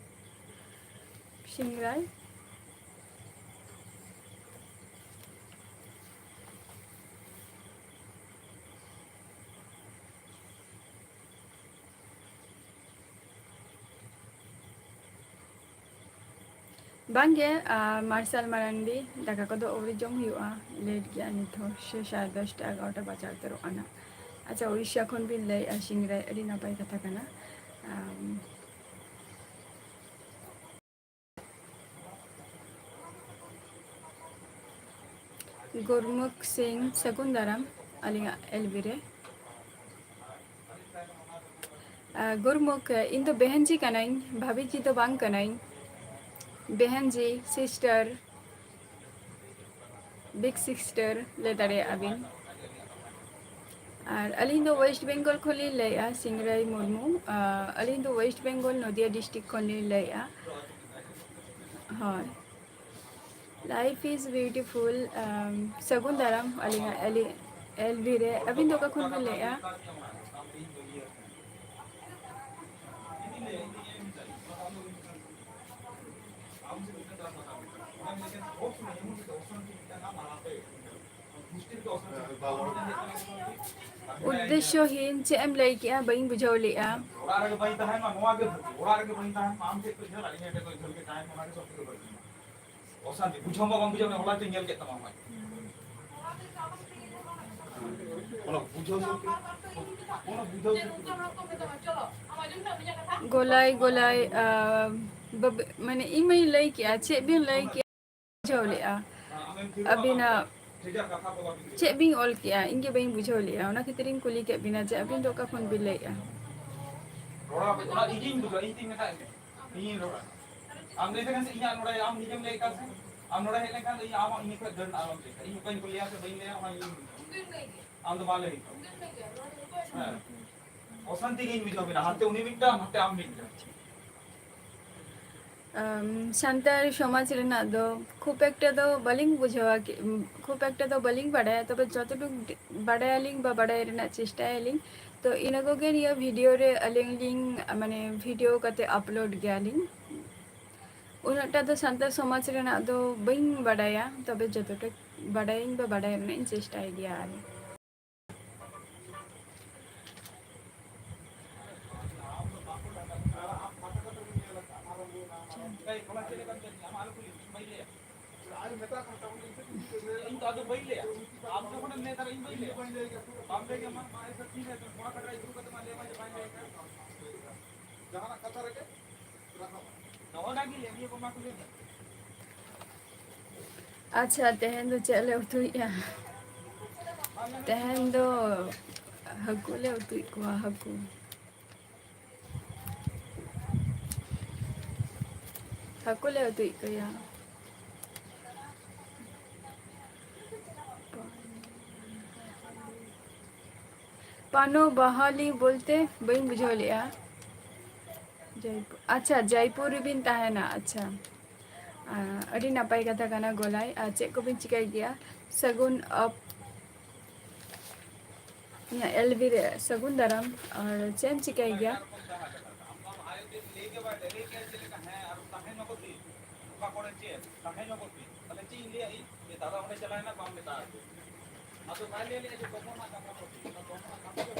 ᱥᱤᱝᱨᱟᱭ᱾ ᱵᱟᱝᱜᱮ, ᱟᱨ ᱢᱟᱨᱥᱟᱞ ᱢᱟᱨᱟᱱᱰᱤ, ᱫᱟᱠᱟ ᱠᱚᱫᱚ ᱟᱹᱣᱨᱤ ᱡᱚᱢ ᱦᱩᱭᱩᱜᱼᱟ, late ᱜᱮᱭᱟ ᱱᱤᱛ ᱦᱚᱸ, ᱥᱮ ᱥᱟᱲᱮ ᱫᱚᱥᱴᱟ ᱮᱜᱟᱨᱚᱴᱟ ᱵᱟᱡᱟᱣ ᱩᱛᱟᱹᱨᱚᱜ ᱠᱟᱱᱟ᱾ ᱟᱪᱪᱷᱟ, ᱩᱲᱤᱥᱥᱟ ᱠᱷᱚᱱ ᱵᱤᱱ ᱞᱟᱹᱭᱮᱫᱼᱟ ᱥᱤᱝᱨᱟᱭ, ᱟᱹᱰᱤ ᱱᱟᱯᱟᱭ ᱠᱟᱛᱷᱟ ᱠᱟᱱᱟ᱾ ᱟᱢ, ᱜᱩᱨᱢᱩᱠᱷ ᱥᱤᱝ, ᱥᱟᱹᱜᱩᱱ ᱫᱟᱨᱟᱢ ᱟᱹᱞᱤᱧᱟᱜ ᱮᱞᱵᱤ ᱨᱮ᱾ ᱟᱨ ᱜᱩᱨᱢᱩᱠᱷ, ᱤᱧ ᱫᱚ ᱵᱮᱦᱮᱱ ᱡᱤ ᱠᱟᱹᱱᱟᱹᱧ, ᱵᱷᱟᱵᱤ ᱡᱤ ᱫᱚ ᱵᱟᱝ ᱠᱟᱹᱱᱟᱹᱧ᱾ ᱵᱮᱦᱮᱱ ᱡᱤ, sister, big sister ᱞᱟᱹᱭ ᱫᱟᱲᱮᱭᱟᱜᱼᱟ ᱵᱤᱱ᱾ ᱟᱨ ᱟᱹᱞᱤᱧ ᱫᱚ West Bengal ᱠᱷᱚᱱ ᱞᱤᱧ ᱞᱟᱹᱭᱮᱫᱼᱟ, ᱥᱤᱝᱨᱟᱭ ᱢᱩᱨᱢᱩ᱾ ᱟᱨ ᱟᱹᱞᱤᱧ ᱫᱚ West Bengal, ᱱᱚᱫᱤᱭᱟ district ᱠᱷᱚᱱ ᱞᱤᱧ ᱞᱟᱹᱭᱮᱫᱼᱟ᱾ ᱦᱳᱭ, life is beautiful᱾ ᱟᱢ, ᱥᱟᱹᱜᱩᱱ ᱫᱟᱨᱟᱢ ᱟᱹᱞᱤᱧᱟᱜ ᱮᱞᱤ-, ᱮᱞᱵᱤ ᱨᱮ᱾ ᱟᱹᱵᱤᱱ ᱫᱚ ᱚᱠᱟ ᱠᱷᱚᱱ ᱵᱤᱱ ᱞᱟᱹᱭᱮᱫᱼᱟ? ᱩᱫᱽᱫᱮᱥᱥᱚᱦᱤᱱ ᱪᱮᱫ ᱮᱢ ᱞᱟᱹᱭ ᱠᱮᱜᱼᱟ? ᱵᱟᱹᱧ ᱵᱩᱡᱷᱟᱹᱣ ᱞᱮᱜᱼᱟ᱾ ᱚᱲᱟᱜ ᱨᱮᱜᱮ ᱵᱟᱹᱧ ᱛᱟᱦᱮᱱ ᱢᱟ, ᱱᱚᱣᱟ ᱜᱮ ᱵᱷᱟᱹᱜᱤ᱾ ᱚᱲᱟᱜ ᱨᱮᱜᱮ ᱵᱟᱹᱧ ᱛᱟᱦᱮᱱ ᱢᱟ, ᱟᱢ ᱪᱮᱫ ᱠᱚ ᱡᱷᱟᱹᱞ, ᱟᱹᱞᱤᱧ ᱦᱚᱸ ᱮᱴᱟᱜ ᱠᱚ ᱡᱷᱟᱹᱞ ᱜᱮ ᱛᱟᱦᱮᱱ ᱢᱟ, ᱚᱱᱟ ᱜᱮ ᱥᱚᱵ ᱛᱷᱮᱠᱮ ᱵᱷᱟᱹᱜᱤ᱾ ᱚᱥᱟᱱᱛᱤ ᱵᱩᱡᱷᱟᱹᱣ ᱢᱟ ᱵᱟᱝ ᱵᱩᱡᱷᱟᱹᱣ ᱢᱮ, ᱦᱚᱞᱟ ᱛᱮ ᱧᱮᱞ ᱠᱮᱫ ᱛᱟᱢᱟ ᱟᱢᱟᱜ᱾ ᱚᱱᱟ ᱵᱩᱡᱷᱟᱹᱣ ᱥᱚᱠᱛᱤ, ᱚᱱᱟ ᱵᱩᱡᱷᱟᱹᱣ ᱥᱚᱠᱛᱤ᱾ ᱜᱚᱞᱟᱭ, ᱜᱚᱞᱟᱭ, ᱟᱸ, ᱵᱟᱵ-, ᱢᱟᱱᱮ, ᱤᱧ ᱢᱟᱧ ᱞᱟᱹᱭ ᱠᱮᱜᱼᱟ, ᱪᱮᱫ ᱵᱤᱱ ᱞᱟᱹᱭ ᱠᱮᱜᱼᱟ? ᱵᱩᱡᱷᱟᱹᱣ ᱞᱮᱜᱼᱟ᱾ ᱟᱹᱵᱤᱱᱟᱜ ᱪᱮᱫ ᱵᱤᱱ ᱚᱞ ᱠᱮᱜᱼᱟ? ᱤᱧ ᱜᱮ ᱵᱟᱹᱧ ᱵᱩᱡᱷᱟᱹᱣ ᱞᱮᱜᱼᱟ, ᱚᱱᱟ ᱠᱷᱟᱹᱛᱤᱨ ᱤᱧ ᱠᱩᱞᱤ ᱠᱮᱫ ᱵᱤᱱᱟ ᱡᱮ ᱟᱹᱵᱤᱱ ᱫᱚ ᱚᱠᱟ ᱠᱷᱚᱱ ᱵᱤᱱ ᱞᱟᱹᱭᱮᱜᱼᱟ᱾ ᱨᱚᱲ ᱟᱯᱮ, ᱚᱱᱟ ᱤᱧᱤᱧ ᱵᱩᱡᱷᱟᱹᱣᱟ, ᱤᱧ ᱛᱤᱧ ᱢᱮᱛᱟᱭ ᱢᱮ, ᱤᱧᱤᱧ ᱨᱚᱲᱟ᱾ ᱟᱢ ᱞᱟᱹᱭ ᱞᱮᱠᱷᱟᱱ ᱥᱮ ᱤᱧᱟᱹᱜ ᱱᱚᱰᱮ ᱟᱢ ᱱᱤᱡᱮᱢ ᱞᱟᱹᱭ ᱠᱟᱱ ᱥᱮ, ᱟᱢ ᱱᱚᱰᱮ ᱦᱮᱡ ᱞᱮᱱᱠᱷᱟᱱ ᱫᱚ ᱤᱧ ᱟᱢᱟᱜ ᱤᱧ ᱠᱷᱚᱡ ᱰᱟᱹᱱ ᱟᱞᱚᱢ ᱞᱟᱹᱭᱟ, ᱤᱧ ᱚᱠᱟᱧ ᱠᱩᱞᱤᱭᱟ ᱥᱮ ᱵᱟᱹᱧ ᱞᱟᱹᱭᱟ ᱚᱱᱟ ᱤᱧ ᱵᱩᱡᱷᱟᱹᱣᱟ᱾ ᱟᱢ ᱫᱚ ᱵᱟᱝ ᱞᱟᱹᱭ ᱦᱩᱭᱩᱜ ᱛᱟᱢᱟ᱾ ᱦᱮᱸ᱾ ᱚᱥᱟᱱᱛᱤ ᱜᱤᱧ ᱵᱩᱡᱷᱟᱹᱣ ᱠᱮᱫᱟ, ᱦᱟᱱᱛᱮ ᱩᱱᱤ ᱢᱤᱫᱴᱟᱝ, ᱦᱟᱱᱛᱮ ᱟᱢ ᱢᱤᱫᱴᱟᱝ᱾ ᱟᱢ, ᱥᱟᱱᱛᱟᱲ ᱥᱚᱢᱟᱡᱽ ᱨᱮᱱᱟᱜ ᱫᱚ ᱠᱷᱩᱵ ᱮᱠᱴᱟ ᱫᱚ ᱵᱟᱹᱞᱤᱧ ᱵᱩᱡᱷᱟᱹᱣᱟ ᱠᱤ-, ᱠᱷᱩᱵ ᱮᱠᱴᱟ ᱫᱚ ᱵᱟᱹᱞᱤᱧ ᱵᱟᱰᱟᱭᱟ, ᱛᱚᱵᱮ ᱡᱚᱛᱚᱴᱩᱠ ᱵᱟᱰᱟᱭᱟᱞᱤᱧ ᱵᱟ ᱵᱟᱰᱟᱭ ᱨᱮᱱᱟᱜ ᱪᱮᱥᱴᱟᱭᱟᱞᱤᱧ, ᱛᱚ ᱤᱱᱟᱹ ᱠᱚᱜᱮ ᱱᱤᱭᱟᱹ ᱵᱷᱤᱰᱤᱭᱳ ᱨᱮ ᱟᱹᱞᱤᱧ ᱞᱤᱧ, ᱢᱟᱱᱮ, ᱵᱷᱤᱰᱤᱭᱳ ᱠᱟᱛᱮ ᱟᱯᱞᱳᱰ ᱜᱮᱭᱟᱞᱤᱧ᱾ ᱩᱱᱟᱹᱜᱴᱟ ᱫᱚ ᱥᱟᱱᱛᱟᱲ ᱥᱚᱢᱟᱡᱽ ᱨᱮᱱᱟᱜ ᱫᱚ ᱵᱟᱹᱧ ᱵᱟᱰᱟᱭᱟ, ᱛᱚᱵᱮ ᱡᱚᱛᱚᱴᱩᱠ ᱵᱟᱰᱟᱭᱟᱹᱧ ᱵᱟ ᱵᱟᱰᱟᱭ ᱨᱮᱱᱟᱜ ᱤᱧ ᱪᱮᱥᱴᱟᱭ ᱜᱮᱭᱟ᱾ ᱟᱨ ᱤᱧ ᱫᱚ ᱟᱫᱚ ᱵᱟᱹᱧ ᱞᱟᱹᱭᱟ᱾ ᱟᱢ ᱡᱚᱠᱷᱚᱱᱮᱢ ᱞᱟᱹᱭ ᱫᱟ, ᱤᱧ ᱵᱟᱹᱧ ᱞᱟᱹᱭᱟ᱾ ᱵᱟᱢ ᱞᱟᱹᱭ ᱜᱮᱭᱟ, ᱢᱟ, ᱢᱟ, ᱟᱪᱪᱷᱟ, ᱴᱷᱤᱠ ᱟᱪᱷᱮ, ᱱᱚᱣᱟ ᱠᱟᱛᱷᱟ ᱤᱫᱤ ᱠᱟᱛᱮ ᱢᱟ ᱞᱟᱹᱭ ᱢᱟ ᱡᱮ ᱵᱟᱹᱧ ᱞᱟᱹᱭ ᱠᱟᱜ᱾ ᱡᱟᱦᱟᱱᱟᱜ ᱠᱟᱛᱷᱟ ᱨᱮᱜᱮ ᱟᱪᱪᱷᱟ, ᱛᱮᱦᱮᱧ ᱫᱚ ᱪᱮᱫ ᱞᱮ ᱩᱛᱩᱭᱮᱫᱼᱟ? ᱛᱮᱦᱮᱧ ᱫᱚ ᱦᱟᱹᱠᱩ ᱞᱮ ᱩᱛᱩᱭᱮᱫ ᱠᱚᱣᱟ, ᱦᱟᱹᱠᱩ᱾ ᱦᱟᱹᱠᱩ ᱞᱮ ᱩᱛᱩᱭᱮᱫ ᱠᱚᱣᱟ᱾ ᱯᱟᱱᱳ ᱵᱟᱦᱟᱞᱤ ᱵᱚᱞᱛᱮ ᱵᱟᱹᱧ ᱵᱩᱡᱷᱟᱹᱣ ᱞᱮᱜᱼᱟ᱾ ᱡᱚᱭᱯᱩᱨ, ᱟᱪᱪᱷᱟ, ᱡᱚᱭᱯᱩᱨ ᱨᱮᱵᱤᱱ ᱛᱟᱦᱮᱱᱟ, ᱟᱪᱪᱷᱟ᱾ ᱟᱸ, ᱟᱹᱰᱤ ᱱᱟᱯᱟᱭ ᱠᱟᱛᱷᱟ ᱠᱟᱱᱟ ᱜᱚᱞᱟᱭ᱾ ᱟᱨ ᱪᱮᱫ ᱠᱚᱵᱤᱱ ᱪᱤᱠᱟᱹᱭ ᱜᱮᱭᱟ? ᱥᱟᱹᱜᱩᱱ ᱚᱯ-, ᱤᱧᱟᱹᱜ ᱮᱞ ᱵᱤ ᱨᱮ ᱥᱟᱹᱜᱩᱱ ᱫᱟᱨᱟᱢ᱾ ᱟᱨ ᱪᱮᱫ ᱮᱢ ᱪᱤᱠᱟᱹᱭ ᱜᱮᱭᱟ?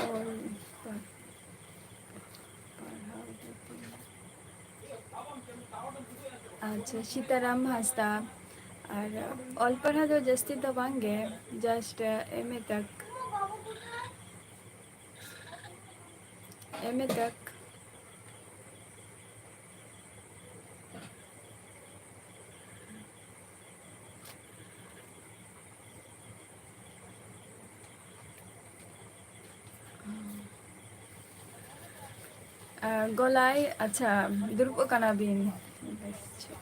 ᱚᱞ ᱯᱟᱲᱦᱟᱣ ᱫᱚ ᱛᱤᱱᱟᱹᱜ ᱟᱪᱪᱷᱟ, ᱥᱤᱛᱟᱨᱟᱢ ᱦᱟᱸᱥᱫᱟ᱾ ᱟᱨ ᱚᱞ ᱯᱟᱲᱦᱟᱣ ᱫᱚ ᱡᱟᱹᱥᱛᱤ ᱫᱚ ᱵᱟᱝ ᱜᱮ, just ᱮᱢ ᱮ ᱛᱟᱠ, ᱮᱢ ᱮ ᱛᱟᱠ᱾ ᱜᱚᱞᱟᱭ, ᱟᱪᱪᱷᱟ, ᱫᱩᱲᱩᱵ ᱟᱠᱟᱱᱟ ᱵᱤᱱ᱾ ᱵᱮᱥ, ᱴᱷᱤᱠ᱾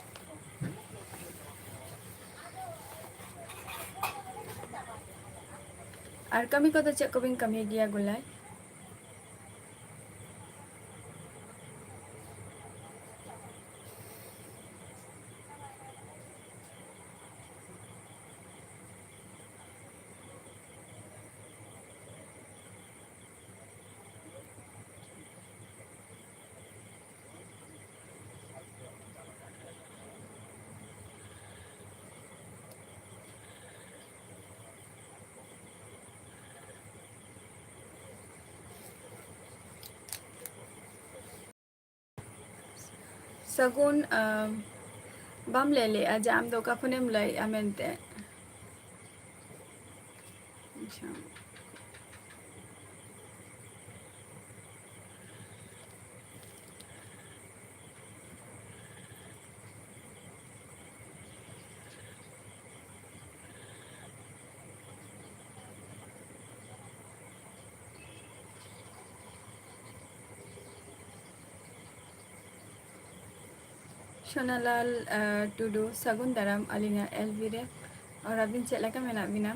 ᱟᱨ ᱠᱟᱹᱢᱤ ᱠᱚᱫᱚ ᱪᱮᱫ ᱠᱚᱵᱤᱱ ᱠᱟᱹᱢᱤ ᱜᱮᱭᱟ ᱜᱚᱞᱟᱭ? ᱥᱟᱹᱜᱩᱱ, ᱟᱢ, ᱵᱟᱢ ᱞᱟᱹᱭ ᱞᱮᱜᱼᱟ ᱡᱮ ᱟᱢ ᱫᱚ ᱚᱠᱟ ᱠᱷᱚᱱᱮᱢ ᱞᱟᱹᱭᱮᱜᱼᱟ ᱢᱮᱱᱛᱮ᱾ ᱟᱪᱪᱷᱟ᱾ ᱥᱳᱱᱟᱞᱟᱞ, ᱟᱸ, ᱴᱩᱰᱩ, ᱥᱟᱹᱜᱩᱱ ᱫᱟᱨᱟᱢ ᱟᱹᱞᱤᱧᱟᱜ ᱮᱞ ᱵᱤ ᱨᱮ᱾ ᱟᱨ ᱟᱹᱵᱤᱱ ᱪᱮᱫ ᱞᱮᱠᱟ ᱢᱮᱱᱟᱜ ᱵᱤᱱᱟ?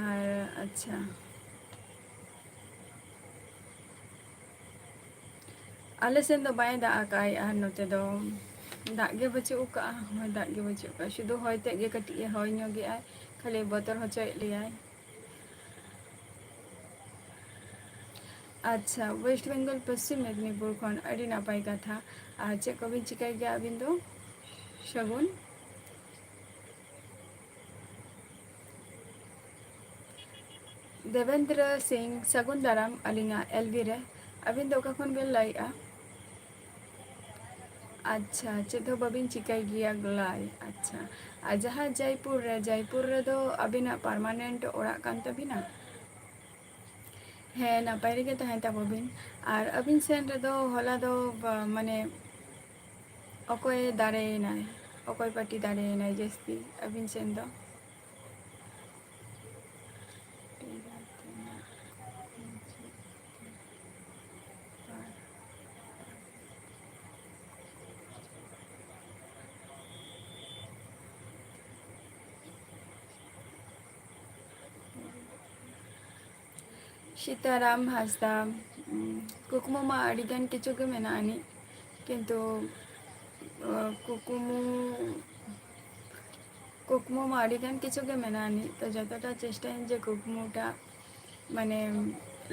ᱟᱨ ᱟᱪᱪᱷᱟ, ᱟᱞᱮ ᱥᱮᱱ ᱫᱚ ᱵᱟᱭ ᱫᱟᱜ ᱟᱠᱟᱫᱼᱟᱭ, ᱟᱨ ᱱᱚᱛᱮ ᱫᱚ ᱫᱟᱜ ᱜᱮ ᱵᱟᱹᱪᱩᱜ ᱟᱠᱟᱫᱼᱟ, ᱦᱚᱭ ᱫᱟᱜ ᱜᱮ ᱵᱟᱹᱪᱩᱜ ᱟᱠᱟᱫᱼᱟ, ᱥᱩᱫᱷᱩ ᱦᱚᱭ ᱛᱮᱫ ᱜᱮ ᱠᱟᱹᱴᱤᱡ ᱮ ᱦᱚᱭ ᱧᱚᱜᱮᱜᱼᱟᱭ, ᱠᱷᱟᱹᱞᱤ ᱵᱚᱛᱚᱨ ᱦᱚᱪᱚᱭᱮᱫ ᱞᱮᱭᱟᱭ᱾ ᱟᱪᱪᱷᱟ, ᱳᱭᱮᱥᱴ ᱵᱮᱝᱜᱚᱞ ᱯᱚᱥᱪᱤᱢ ᱢᱮᱫᱽᱱᱤᱯᱩᱨ ᱠᱷᱚᱱ, ᱟᱹᱰᱤ ᱱᱟᱯᱟᱭ ᱠᱟᱛᱷᱟ᱾ ᱟᱨ ᱪᱮᱫ ᱠᱚᱵᱤᱱ ᱪᱤᱠᱟᱹᱭ ᱜᱮᱭᱟ ᱟᱹᱵᱤᱱ ᱫᱚ? ᱥᱟᱹᱜᱩᱱ᱾ ᱫᱮᱵᱮᱱᱫᱨᱚ ᱥᱤᱝ, ᱥᱟᱹᱜᱩᱱ ᱫᱟᱨᱟᱢ ᱟᱹᱞᱤᱧᱟᱜ ᱮᱞ ᱵᱤ ᱨᱮ᱾ ᱟᱹᱵᱤᱱ ᱫᱚ ᱚᱠᱟ ᱠᱷᱚᱱ ᱵᱤᱱ ᱞᱟᱹᱭᱮᱜᱼᱟ? ᱟᱪᱪᱷᱟ, ᱪᱮᱫ ᱦᱚᱸ ᱵᱟᱹᱵᱤᱱ ᱪᱤᱠᱟᱹᱭ ᱜᱮᱭᱟ ᱜᱚᱞᱟᱭ᱾ ᱟᱪᱪᱷᱟ, ᱟᱨ ᱡᱟᱦᱟᱸ ᱡᱚᱭᱯᱩᱨ ᱨᱮ, ᱡᱚᱭᱯᱩᱨ ᱨᱮᱫᱚ ᱟᱹᱵᱤᱱᱟᱜ ᱯᱟᱨᱢᱟᱱᱮᱱᱴ ᱚᱲᱟᱜ ᱠᱟᱱ ᱛᱟᱹᱵᱤᱱᱟ? ᱦᱮᱸ, ᱱᱟᱯᱟᱭ ᱨᱮᱜᱮ ᱛᱟᱦᱮᱱ ᱛᱟᱵᱚ ᱵᱤᱱ᱾ ᱟᱨ ᱟᱹᱵᱤᱱ ᱥᱮᱱ ᱨᱮᱫᱚ ᱦᱚᱞᱟ ᱫᱚ ᱵᱟ-, ᱢᱟᱱᱮ ᱚᱠᱚᱭ ᱫᱟᱨᱮᱭᱮᱱᱟᱭ, ᱚᱠᱚᱭ ᱯᱟᱹᱴᱤ ᱫᱟᱨᱮᱭᱮᱱᱟᱭ ᱡᱟᱹᱥᱛᱤ ᱟᱹᱵᱤᱱ ᱥᱮᱱ ᱫᱚ? ᱯᱮᱲᱟ ᱛᱤᱱᱟᱹᱜ ᱦᱤᱡᱩᱜ ᱠᱟᱱᱟ? ᱥᱤᱛᱟᱨᱟᱢ ᱦᱟᱸᱥᱫᱟ, ᱩᱸ, ᱠᱩᱠᱢᱩ ᱢᱟ ᱟᱹᱰᱤᱜᱟᱱ ᱠᱤᱪᱷᱩ ᱜᱮ ᱢᱮᱱᱟᱜ ᱟᱹᱱᱤᱡ, ᱠᱤᱱᱛᱩ, ᱚ, ᱠᱩᱠᱢᱩ, ᱠᱩᱠᱢᱩ ᱢᱟ ᱟᱹᱰᱤᱜᱟᱱ ᱠᱤᱪᱷᱩ ᱜᱮ ᱢᱮᱱᱟᱜ ᱟᱹᱱᱤᱡ, ᱛᱚ ᱡᱚᱛᱚᱴᱟ ᱪᱮᱥᱴᱟᱭᱟᱹᱧ ᱡᱮ ᱠᱩᱠᱢᱩᱴᱟᱜ ᱢᱟᱱᱮ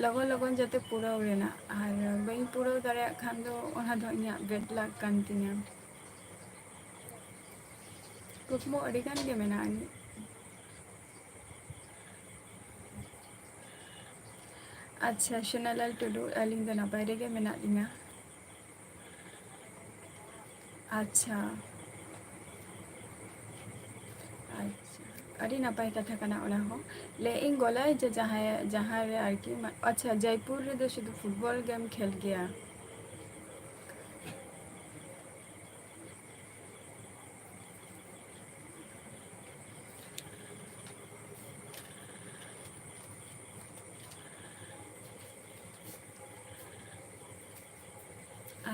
ᱞᱚᱜᱚᱱ ᱞᱚᱜᱚᱱ ᱡᱟᱛᱮ ᱯᱩᱨᱟᱹᱣ ᱨᱮᱱᱟᱜ, ᱟᱨ ᱵᱟᱹᱧ ᱯᱩᱨᱟᱹᱣ ᱫᱟᱲᱮᱭᱟᱜ ᱠᱷᱟᱱ ᱫᱚ ᱚᱱᱟ ᱫᱚ ᱤᱧᱟᱹᱜ bad luck ᱠᱟᱱ ᱛᱤᱧᱟᱹ᱾ ᱠᱩᱠᱢᱩ ᱟᱹᱰᱤᱜᱟᱱ ᱜᱮ ᱢᱮᱱᱟᱜ ᱟᱹᱱᱤᱡ᱾ ᱟᱪᱪᱷᱟ, ᱥᱳᱱᱟᱞᱟᱞ ᱴᱩᱰᱩ, ᱟᱹᱞᱤᱧ ᱫᱚ ᱱᱟᱯᱟᱭ ᱨᱮᱜᱮ ᱢᱮᱱᱟᱜ ᱞᱤᱧᱟ᱾ ᱟᱪᱪᱷᱟ, ᱟᱪᱪᱷᱟ, ᱟᱹᱰᱤ ᱱᱟᱯᱟᱭ ᱠᱟᱛᱷᱟ ᱠᱟᱱᱟ ᱚᱱᱟ ᱦᱚᱸ᱾ ᱞᱟᱹᱭᱮᱫ ᱤᱧ ᱜᱚᱞᱟᱭ ᱡᱮ ᱡᱟᱦᱟᱸᱭ, ᱡᱟᱦᱟᱸ ᱨᱮ ᱟᱨᱠᱤ, ᱢᱟ-, ᱟᱪᱪᱷᱟ, ᱡᱚᱭᱯᱩᱨ ᱨᱮᱫᱚ ᱥᱩᱫᱷᱩ ᱯᱷᱩᱴᱵᱚᱞ ᱜᱮᱢ ᱠᱷᱮᱞ ᱜᱮᱭᱟ?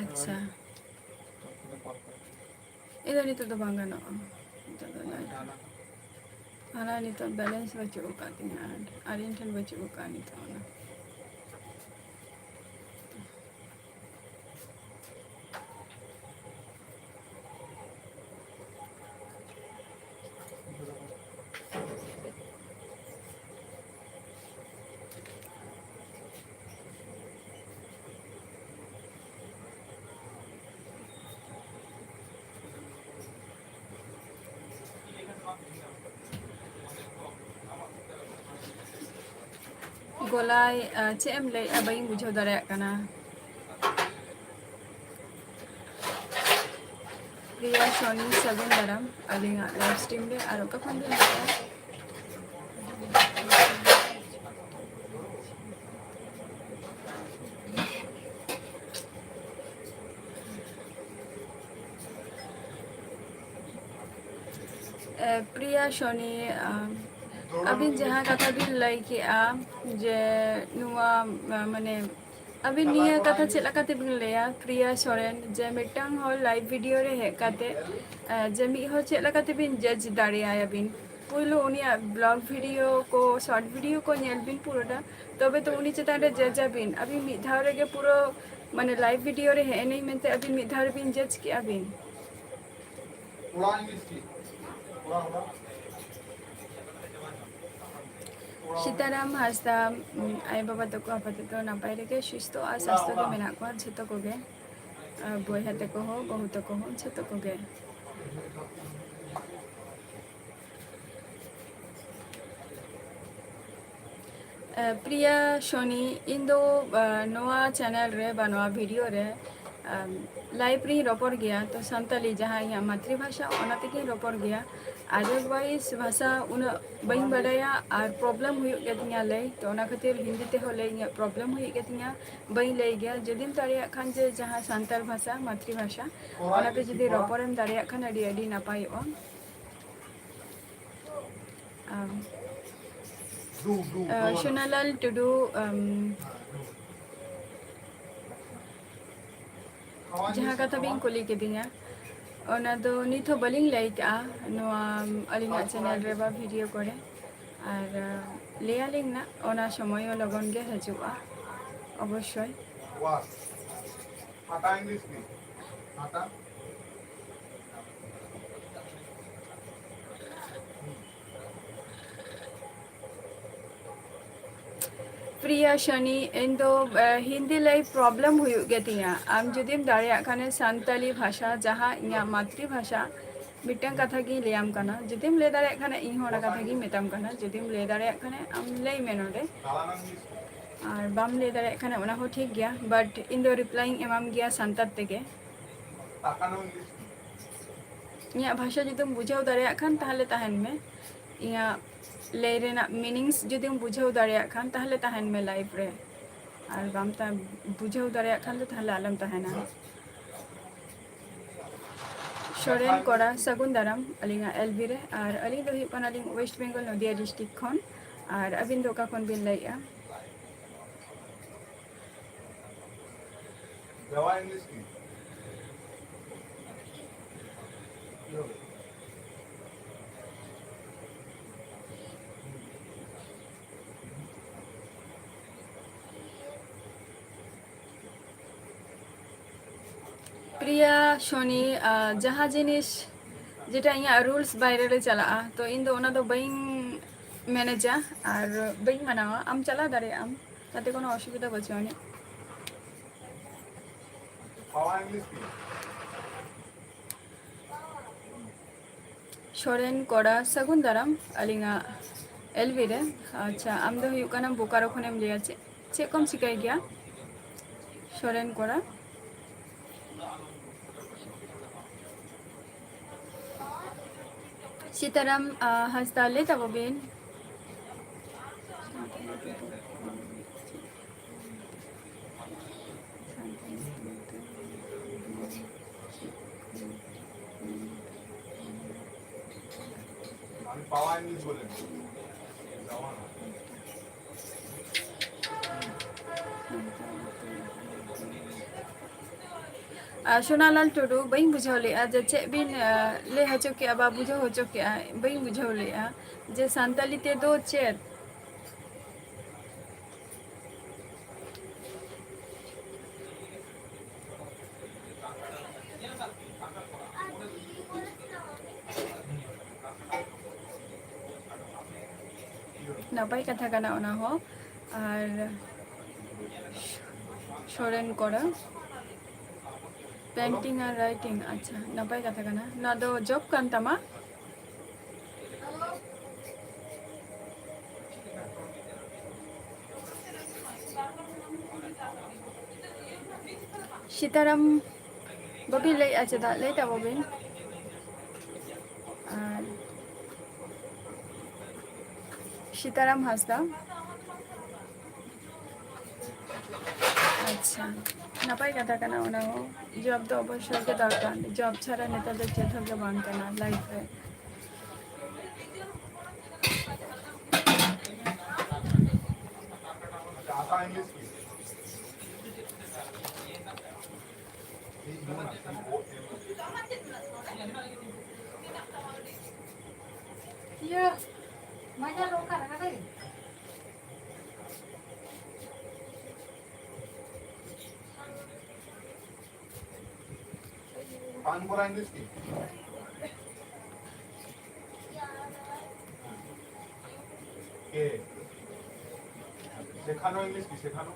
ᱟᱪᱪᱷᱟ, ᱤᱧ ᱫᱚ ᱱᱤᱛᱚᱜ ᱫᱚ ᱵᱟᱝ ᱜᱟᱱᱚᱜᱼᱟ, ᱱᱤᱛᱚᱜ ᱫᱚ live᱾ ᱦᱟᱱᱟ ᱱᱤᱛᱚᱜ balance ᱵᱟᱹᱪᱩᱜ ᱟᱠᱟᱫ ᱛᱤᱧᱟᱹ, ᱟᱨ, ᱟᱨ ᱤᱧ ᱴᱷᱮᱱ ᱵᱟᱹᱪᱩᱜ ᱟᱠᱟᱫ ᱱᱤᱛᱚᱜ ᱚᱱᱟ᱾ ᱜᱚᱞᱟᱭ, ᱟᱸ, ᱪᱮᱫ ᱮᱢ ᱞᱟᱹᱭᱮᱜᱼᱟ? ᱵᱟᱹᱧ ᱵᱩᱡᱷᱟᱹᱣ ᱫᱟᱲᱮᱭᱟᱜ ᱠᱟᱱᱟ᱾ ᱯᱨᱤᱭᱟ ᱥᱚᱱᱤ, ᱥᱟᱹᱜᱩᱱ ᱫᱟᱨᱟᱢ ᱟᱹᱞᱤᱧᱟᱜ live stream ᱨᱮ᱾ ᱟᱨ ᱚᱠᱟ ᱠᱷᱚᱱ ᱵᱤᱱ ᱞᱟᱹᱭᱮᱜᱼᱟ? ᱮ, ᱯᱨᱤᱭᱟ ᱥᱚᱱᱤ, ᱟ, ᱟᱹᱵᱤᱱ ᱡᱟᱦᱟᱸ ᱠᱟᱛᱷᱟ ᱵᱤᱱ ᱞᱟᱹᱭ ᱠᱮᱜᱼᱟ ᱡᱮ ᱱᱚᱣᱟ, ᱟ, ᱢᱟᱱᱮ, ᱟᱹᱵᱤᱱ ᱱᱤᱭᱟᱹ ᱠᱟᱛᱷᱟ ᱪᱮᱫ ᱞᱮᱠᱟ ᱛᱮᱵᱤᱱ ᱞᱟᱹᱭᱟ, ᱯᱨᱤᱭᱟ ᱥᱚᱨᱮᱱ, ᱡᱮ ᱢᱤᱫᱴᱟᱝ ᱦᱚᱲ live video ᱨᱮ ᱦᱮᱡ ᱠᱟᱛᱮ, ᱟ, ᱡᱮ ᱢᱤᱫ ᱦᱚᱲ ᱪᱮᱫ ᱞᱮᱠᱟ ᱛᱮᱵᱤᱱ judge ᱫᱟᱲᱮᱭᱟᱭᱟ ᱵᱤᱱ? ᱯᱩᱭᱞᱩ ᱩᱱᱤᱭᱟᱜ ᱵᱞᱚᱜ ᱵᱷᱤᱰᱤᱭᱳ ᱠᱚ, ᱥᱚᱨᱴ ᱵᱷᱤᱰᱤᱭᱳ ᱠᱚ ᱧᱮᱞ ᱵᱤᱱ ᱯᱩᱨᱟᱹᱴᱟ, ᱛᱚᱵᱮ ᱛᱚ ᱩᱱᱤ ᱪᱮᱛᱟᱱ ᱨᱮ ᱡᱟᱡᱽ ᱟᱵᱤᱱ᱾ ᱟᱹᱵᱤᱱ ᱢᱤᱫ ᱫᱷᱟᱣ ᱨᱮᱜᱮ ᱯᱩᱨᱟᱹ ᱢᱟᱱᱮ ᱞᱟᱭᱤᱵᱷ ᱵᱷᱤᱰᱤᱭᱳ ᱨᱮ ᱦᱮᱡ ᱮᱱᱟᱹᱧ ᱢᱮᱱᱛᱮ ᱟᱹᱵᱤᱱ ᱢᱤᱫ ᱫᱷᱟᱣ ᱨᱮᱵᱤᱱ ᱡᱟᱡᱽ ᱠᱮᱜᱼᱟ ᱵᱤᱱ᱾ ᱥᱤᱛᱟᱨᱟᱢ ᱦᱟᱸᱥᱫᱟ, ᱩᱢ, ᱟᱭᱳ ᱵᱟᱵᱟ ᱛᱟᱠᱚ ᱟᱯᱟᱛᱚᱛᱚ ᱱᱟᱯᱟᱭ ᱨᱮᱜᱮ ᱥᱩᱥᱛᱷᱚ ᱟᱨ ᱥᱟᱥᱛᱷᱚ ᱜᱮ ᱢᱮᱱᱟᱜ ᱠᱚᱣᱟ ᱡᱷᱚᱛᱚ ᱠᱚᱜᱮ, ᱟᱨ ᱵᱚᱭᱦᱟ ᱛᱟᱠᱚ ᱦᱚᱸ, ᱵᱟᱹᱦᱩ ᱛᱟᱠᱚ ᱦᱚᱸ, ᱡᱷᱚᱛᱚ ᱠᱚᱜᱮ᱾ ᱮ, ᱯᱨᱤᱭᱟ ᱥᱳᱱᱤ, ᱤᱧ ᱫᱚ, ᱮ, ᱱᱚᱣᱟ ᱪᱮᱱᱮᱞ ᱨᱮ ᱵᱟ ᱱᱚᱣᱟ ᱵᱷᱤᱰᱤᱭᱳ ᱨᱮ, ᱮᱢ, ᱞᱟᱭᱤᱵᱷ ᱨᱤᱧ ᱨᱚᱯᱚᱲ ᱜᱮᱭᱟ, ᱛᱚ ᱥᱟᱱᱛᱟᱞᱤ ᱡᱟᱦᱟᱸ ᱤᱧᱟᱹᱜ ᱢᱟᱛᱨᱤ ᱵᱷᱟᱥᱟ, ᱚᱱᱟ ᱛᱮᱜᱤᱧ ᱨᱚᱯᱚᱲ ᱜᱮᱭᱟ᱾ ᱟᱫᱟᱨᱣᱟᱭᱤᱡᱽ ᱵᱷᱟᱥᱟ ᱩᱱᱟᱹᱜ ᱵᱟᱹᱧ ᱵᱟᱰᱟᱭᱟ ᱟᱨ ᱯᱨᱚᱵᱞᱮᱢ ᱦᱩᱭᱩᱜ ᱜᱮᱛᱤᱧᱟ ᱞᱟᱹᱭ, ᱛᱚ ᱚᱱᱟ ᱠᱷᱟᱹᱛᱤᱨ ᱦᱤᱱᱫᱤ ᱛᱮᱦᱚᱸ ᱞᱟᱹᱭ ᱤᱧᱟᱹᱜ ᱯᱨᱚᱵᱞᱮᱢ ᱦᱩᱭᱩᱜ ᱜᱮᱛᱤᱧᱟ, ᱵᱟᱹᱧ ᱞᱟᱹᱭ ᱜᱮᱭᱟ᱾ ᱡᱩᱫᱤᱢ ᱫᱟᱲᱮᱭᱟᱜ ᱠᱷᱟᱱ ᱡᱮ ᱡᱟᱦᱟᱸ ᱥᱟᱱᱛᱟᱲ ᱵᱷᱟᱥᱟ, ᱢᱟᱛᱨᱤ ᱵᱷᱟᱥᱟ, ᱚᱱᱟᱛᱮ ᱡᱩᱫᱤ ᱨᱚᱯᱚᱲᱮᱢ ᱫᱟᱲᱮᱭᱟᱜ ᱠᱷᱟᱱ ᱟᱹᱰᱤ, ᱟᱹᱰᱤ ᱱᱟᱯᱟᱭᱚᱜᱼᱟ᱾ ᱟᱢ, ᱟᱸ, ᱥᱳᱱᱟᱞᱟᱞ ᱴᱩᱰᱩ, ᱟᱢ, ᱡᱟᱦᱟᱸ ᱠᱟᱛᱷᱟ ᱵᱤᱱ ᱠᱩᱞᱤ ᱠᱤᱫᱤᱧᱟ, ᱚᱱᱟ ᱫᱚ ᱱᱤᱛ ᱦᱚᱸ ᱵᱟᱹᱞᱤᱧ ᱞᱟᱹᱭ ᱠᱟᱜᱼᱟ ᱱᱚᱣᱟ ᱟᱹᱞᱤᱧᱟᱜ ᱪᱮᱱᱮᱞ ᱨᱮ ᱵᱟ ᱵᱷᱤᱰᱤᱭᱳ ᱠᱚᱨᱮ, ᱟᱨ, ᱟᱸ, ᱞᱟᱹᱭᱟᱞᱤᱧ ᱱᱟᱜ, ᱚᱱᱟ ᱥᱚᱢᱚᱭ ᱦᱚᱸ ᱞᱚᱜᱚᱱ ᱜᱮ ᱦᱤᱡᱩᱜᱼᱟ ᱚᱵᱚᱥᱥᱳᱭ᱾ ᱯᱨᱤᱭᱟ ᱥᱟᱱᱤ, ᱤᱧ ᱫᱚ, ᱮ, ᱦᱤᱱᱫᱤ ᱞᱟᱹᱭ ᱯᱨᱚᱵᱞᱮᱢ ᱦᱩᱭᱩᱜ ᱜᱮᱛᱤᱧᱟ᱾ ᱟᱢ ᱡᱩᱫᱤᱢ ᱫᱟᱲᱮᱭᱟᱜ ᱠᱷᱟᱱᱮ ᱥᱟᱱᱛᱟᱞᱤ ᱵᱷᱟᱥᱟ, ᱡᱟᱦᱟᱸ ᱤᱧᱟᱹᱜ ᱢᱟᱛᱨᱤ ᱵᱷᱟᱥᱟ, ᱢᱤᱫᱴᱟᱝ ᱠᱟᱛᱷᱟ ᱜᱤᱧ ᱞᱟᱹᱭᱟᱢ ᱠᱟᱱᱟ᱾ ᱡᱩᱫᱤᱢ ᱞᱟᱹᱭ ᱫᱟᱲᱮᱭᱟᱜ ᱠᱷᱟᱱᱮ, ᱤᱧ ᱦᱚᱸ ᱚᱱᱟ ᱠᱟᱛᱷᱟ ᱜᱤᱧ ᱢᱮᱛᱟᱢ ᱠᱟᱱᱟ᱾ ᱡᱩᱫᱤᱢ ᱞᱟᱹᱭ ᱫᱟᱲᱮᱭᱟᱜ ᱠᱷᱟᱱᱮ, ᱟᱢ ᱞᱟᱹᱭ ᱢᱮ ᱱᱚᱰᱮ᱾ ᱟᱨ ᱵᱟᱢ ᱞᱟᱹᱭ ᱫᱟᱲᱮᱭᱟᱜ ᱠᱷᱟᱱᱮ, ᱚᱱᱟ ᱦᱚᱸ ᱴᱷᱤᱠ ᱜᱮᱭᱟ, but ᱤᱧ ᱫᱚ ᱨᱤᱯᱞᱟᱭᱤᱧ ᱮᱢᱟᱢ ᱜᱮᱭᱟ ᱥᱟᱱᱛᱟᱲ ᱛᱮᱜᱮ᱾ ᱤᱧᱟᱹᱜ ᱵᱷᱟᱥᱟ ᱡᱩᱫᱤᱢ ᱵᱩᱡᱷᱟᱹᱣ ᱫᱟᱲᱮᱭᱟᱜ ᱠᱷᱟᱱ, ᱛᱟᱦᱞᱮ ᱛᱟᱦᱮᱱ ᱢᱮ᱾ ᱤᱧᱟᱹᱜ ᱞᱟᱹᱭ ᱨᱮᱱᱟᱜ ᱢᱤᱱᱤᱝᱥ ᱡᱩᱫᱤᱢ ᱵᱩᱡᱷᱟᱹᱣ ᱫᱟᱲᱮᱭᱟᱜ ᱠᱷᱟᱱ, ᱛᱟᱦᱞᱮ ᱛᱟᱦᱮᱱ ᱢᱮ ᱞᱟᱭᱤᱵᱷ ᱨᱮ᱾ ᱟᱨ ᱵᱟᱢ ᱛᱟ-, ᱵᱩᱡᱷᱟᱹᱣ ᱫᱟᱲᱮᱭᱟᱜ ᱠᱷᱟᱱ ᱫᱚ, ᱛᱟᱦᱞᱮ ᱟᱞᱚᱢ ᱛᱟᱦᱮᱱᱟ᱾ ᱥᱚᱨᱮᱱ ᱠᱚᱲᱟ, ᱥᱟᱹᱜᱩᱱ ᱫᱟᱨᱟᱢ ᱟᱹᱞᱤᱧᱟᱜ ᱮᱞ ᱵᱤ ᱨᱮ᱾ ᱟᱨ ᱟᱹᱞᱤᱧ ᱫᱚ ᱦᱩᱭᱩᱜ ᱠᱟᱱᱟᱞᱤᱧ ᱳᱭᱮᱥᱴ ᱵᱮᱝᱜᱚᱞ, ᱱᱚᱫᱤᱭᱟ ᱰᱤᱥᱴᱨᱤᱠᱴ ᱠᱷᱚᱱ᱾ ᱟᱨ ᱟᱹᱵᱤᱱ ᱫᱚ ᱚᱠᱟ ᱠᱷᱚᱱ ᱵᱤᱱ ᱞᱟᱹᱭᱮᱫᱼᱟ? ᱯᱨᱤᱭᱟ ᱥᱳᱱᱤ, ᱟᱨ ᱡᱟᱦᱟᱸ ᱡᱤᱱᱤᱥ ᱡᱮᱴᱟ ᱤᱧᱟᱹᱜ ᱨᱩᱞᱥ ᱵᱟᱭᱨᱮ ᱨᱮ ᱪᱟᱞᱟᱜᱼᱟ, ᱛᱚ ᱤᱧ ᱫᱚ ᱚᱱᱟ ᱫᱚ ᱵᱟᱹᱧ ᱢᱮᱱᱮᱡᱟ ᱟᱨ ᱵᱟᱹᱧ ᱢᱟᱱᱟᱣᱟ᱾ ᱟᱢ ᱪᱟᱞᱟᱣ ᱫᱟᱲᱮᱭᱟᱜ ᱟᱢ, ᱛᱟᱛᱮ ᱠᱳᱱᱳ ᱚᱥᱩᱵᱤᱫᱷᱟ ᱵᱟᱹᱪᱩᱜ ᱟᱹᱱᱤᱡ᱾ ᱥᱚᱨᱮᱱ ᱠᱚᱲᱟ, ᱥᱟᱹᱜᱩᱱ ᱫᱟᱨᱟᱢ ᱟᱹᱞᱤᱧᱟᱜ ᱮᱞᱵᱤ ᱨᱮ᱾ ᱟᱪᱪᱷᱟ, ᱟᱢ ᱫᱚ ᱦᱩᱭᱩᱜ ᱠᱟᱱᱟ ᱵᱳᱠᱟᱨᱳ ᱠᱷᱚᱱᱮᱢ ᱞᱟᱹᱭᱟ, ᱪᱮᱫ, ᱪᱮᱫ ᱠᱚᱢ ᱪᱤᱠᱟᱹᱭ ᱜᱮᱭᱟ? ᱥᱚᱨᱮᱱ ᱠᱚᱲᱟ᱾ ᱥᱤᱛᱟᱨᱟᱢ, ᱟ, ᱦᱟᱸᱥᱫᱟ, ᱞᱟᱹᱭ ᱛᱟᱵᱚ ᱵᱤᱱ᱾ ᱟᱨ ᱥᱳᱱᱟᱞᱟᱞ ᱴᱩᱰᱩ, ᱵᱟᱹᱧ ᱵᱩᱡᱷᱟᱹᱣ ᱞᱮᱫᱼᱟ ᱡᱮ ᱪᱮᱫ ᱵᱤᱱ, ᱟᱨ, ᱞᱟᱹᱭ ᱦᱚᱪᱚ ᱠᱮᱫᱼᱟ ᱵᱟ ᱵᱩᱡᱷᱟᱹᱣ ᱦᱚᱪᱚ ᱠᱮᱫᱼᱟ, ᱵᱟᱹᱧ ᱵᱩᱡᱷᱟᱹᱣ ᱞᱮᱫᱼᱟ ᱡᱮ ᱥᱟᱱᱛᱟᱞᱤ ᱛᱮᱫᱚ ᱪᱮᱫ? ᱱᱟᱯᱟᱭ ᱠᱟᱛᱷᱟ ᱠᱟᱱᱟ ᱚᱱᱟ ᱦᱚᱸ᱾ ᱟᱨ ᱥᱚᱨᱮᱱ ᱠᱚᱲᱟ, ᱯᱮᱱᱴᱤᱝ ᱟᱨ ᱨᱟᱭᱴᱤᱝ, ᱟᱪᱪᱷᱟ, ᱱᱟᱯᱟᱭ ᱠᱟᱛᱷᱟ ᱠᱟᱱᱟ᱾ ᱱᱚᱣᱟ ᱫᱚ ᱡᱚᱵ ᱠᱟᱱ ᱛᱟᱢᱟ? ᱥᱤᱛᱟᱨᱟᱢ ᱵᱟᱹᱵᱤᱱ ᱞᱟᱹᱭᱮᱜᱼᱟ ᱪᱮᱫᱟᱜ? ᱞᱟᱹᱭ ᱛᱟᱵᱚ ᱵᱤᱱ᱾ ᱟᱨ ᱥᱤᱛᱟᱨᱟᱢ ᱦᱟᱸᱥᱫᱟ, ᱟᱪᱪᱷᱟ, ᱱᱟᱯᱟᱭ ᱠᱟᱛᱷᱟ ᱠᱟᱱᱟ ᱚᱱᱟ ᱦᱚᱸ᱾ ᱡᱚᱵ ᱫᱚ ᱚᱵᱚᱥᱥᱳᱭ ᱜᱮ ᱫᱚᱨᱠᱟᱨ, ᱡᱚᱵ ᱪᱷᱟᱲᱟ ᱱᱮᱛᱟᱨ ᱫᱚ ᱪᱮᱫ ᱦᱚᱸ ᱜᱮ ᱵᱟᱝ ᱠᱟᱱᱟ ᱞᱟᱭᱤᱯᱷ ᱨᱮ᱾ ᱤᱭᱟᱹ, ᱢᱟᱡᱟ ᱫᱚᱨᱠᱟᱨ ᱠᱟᱱᱟ᱾ পান করা ইংলিশ কি? কে? শেখানো ইংলিশ কি? শেখানো।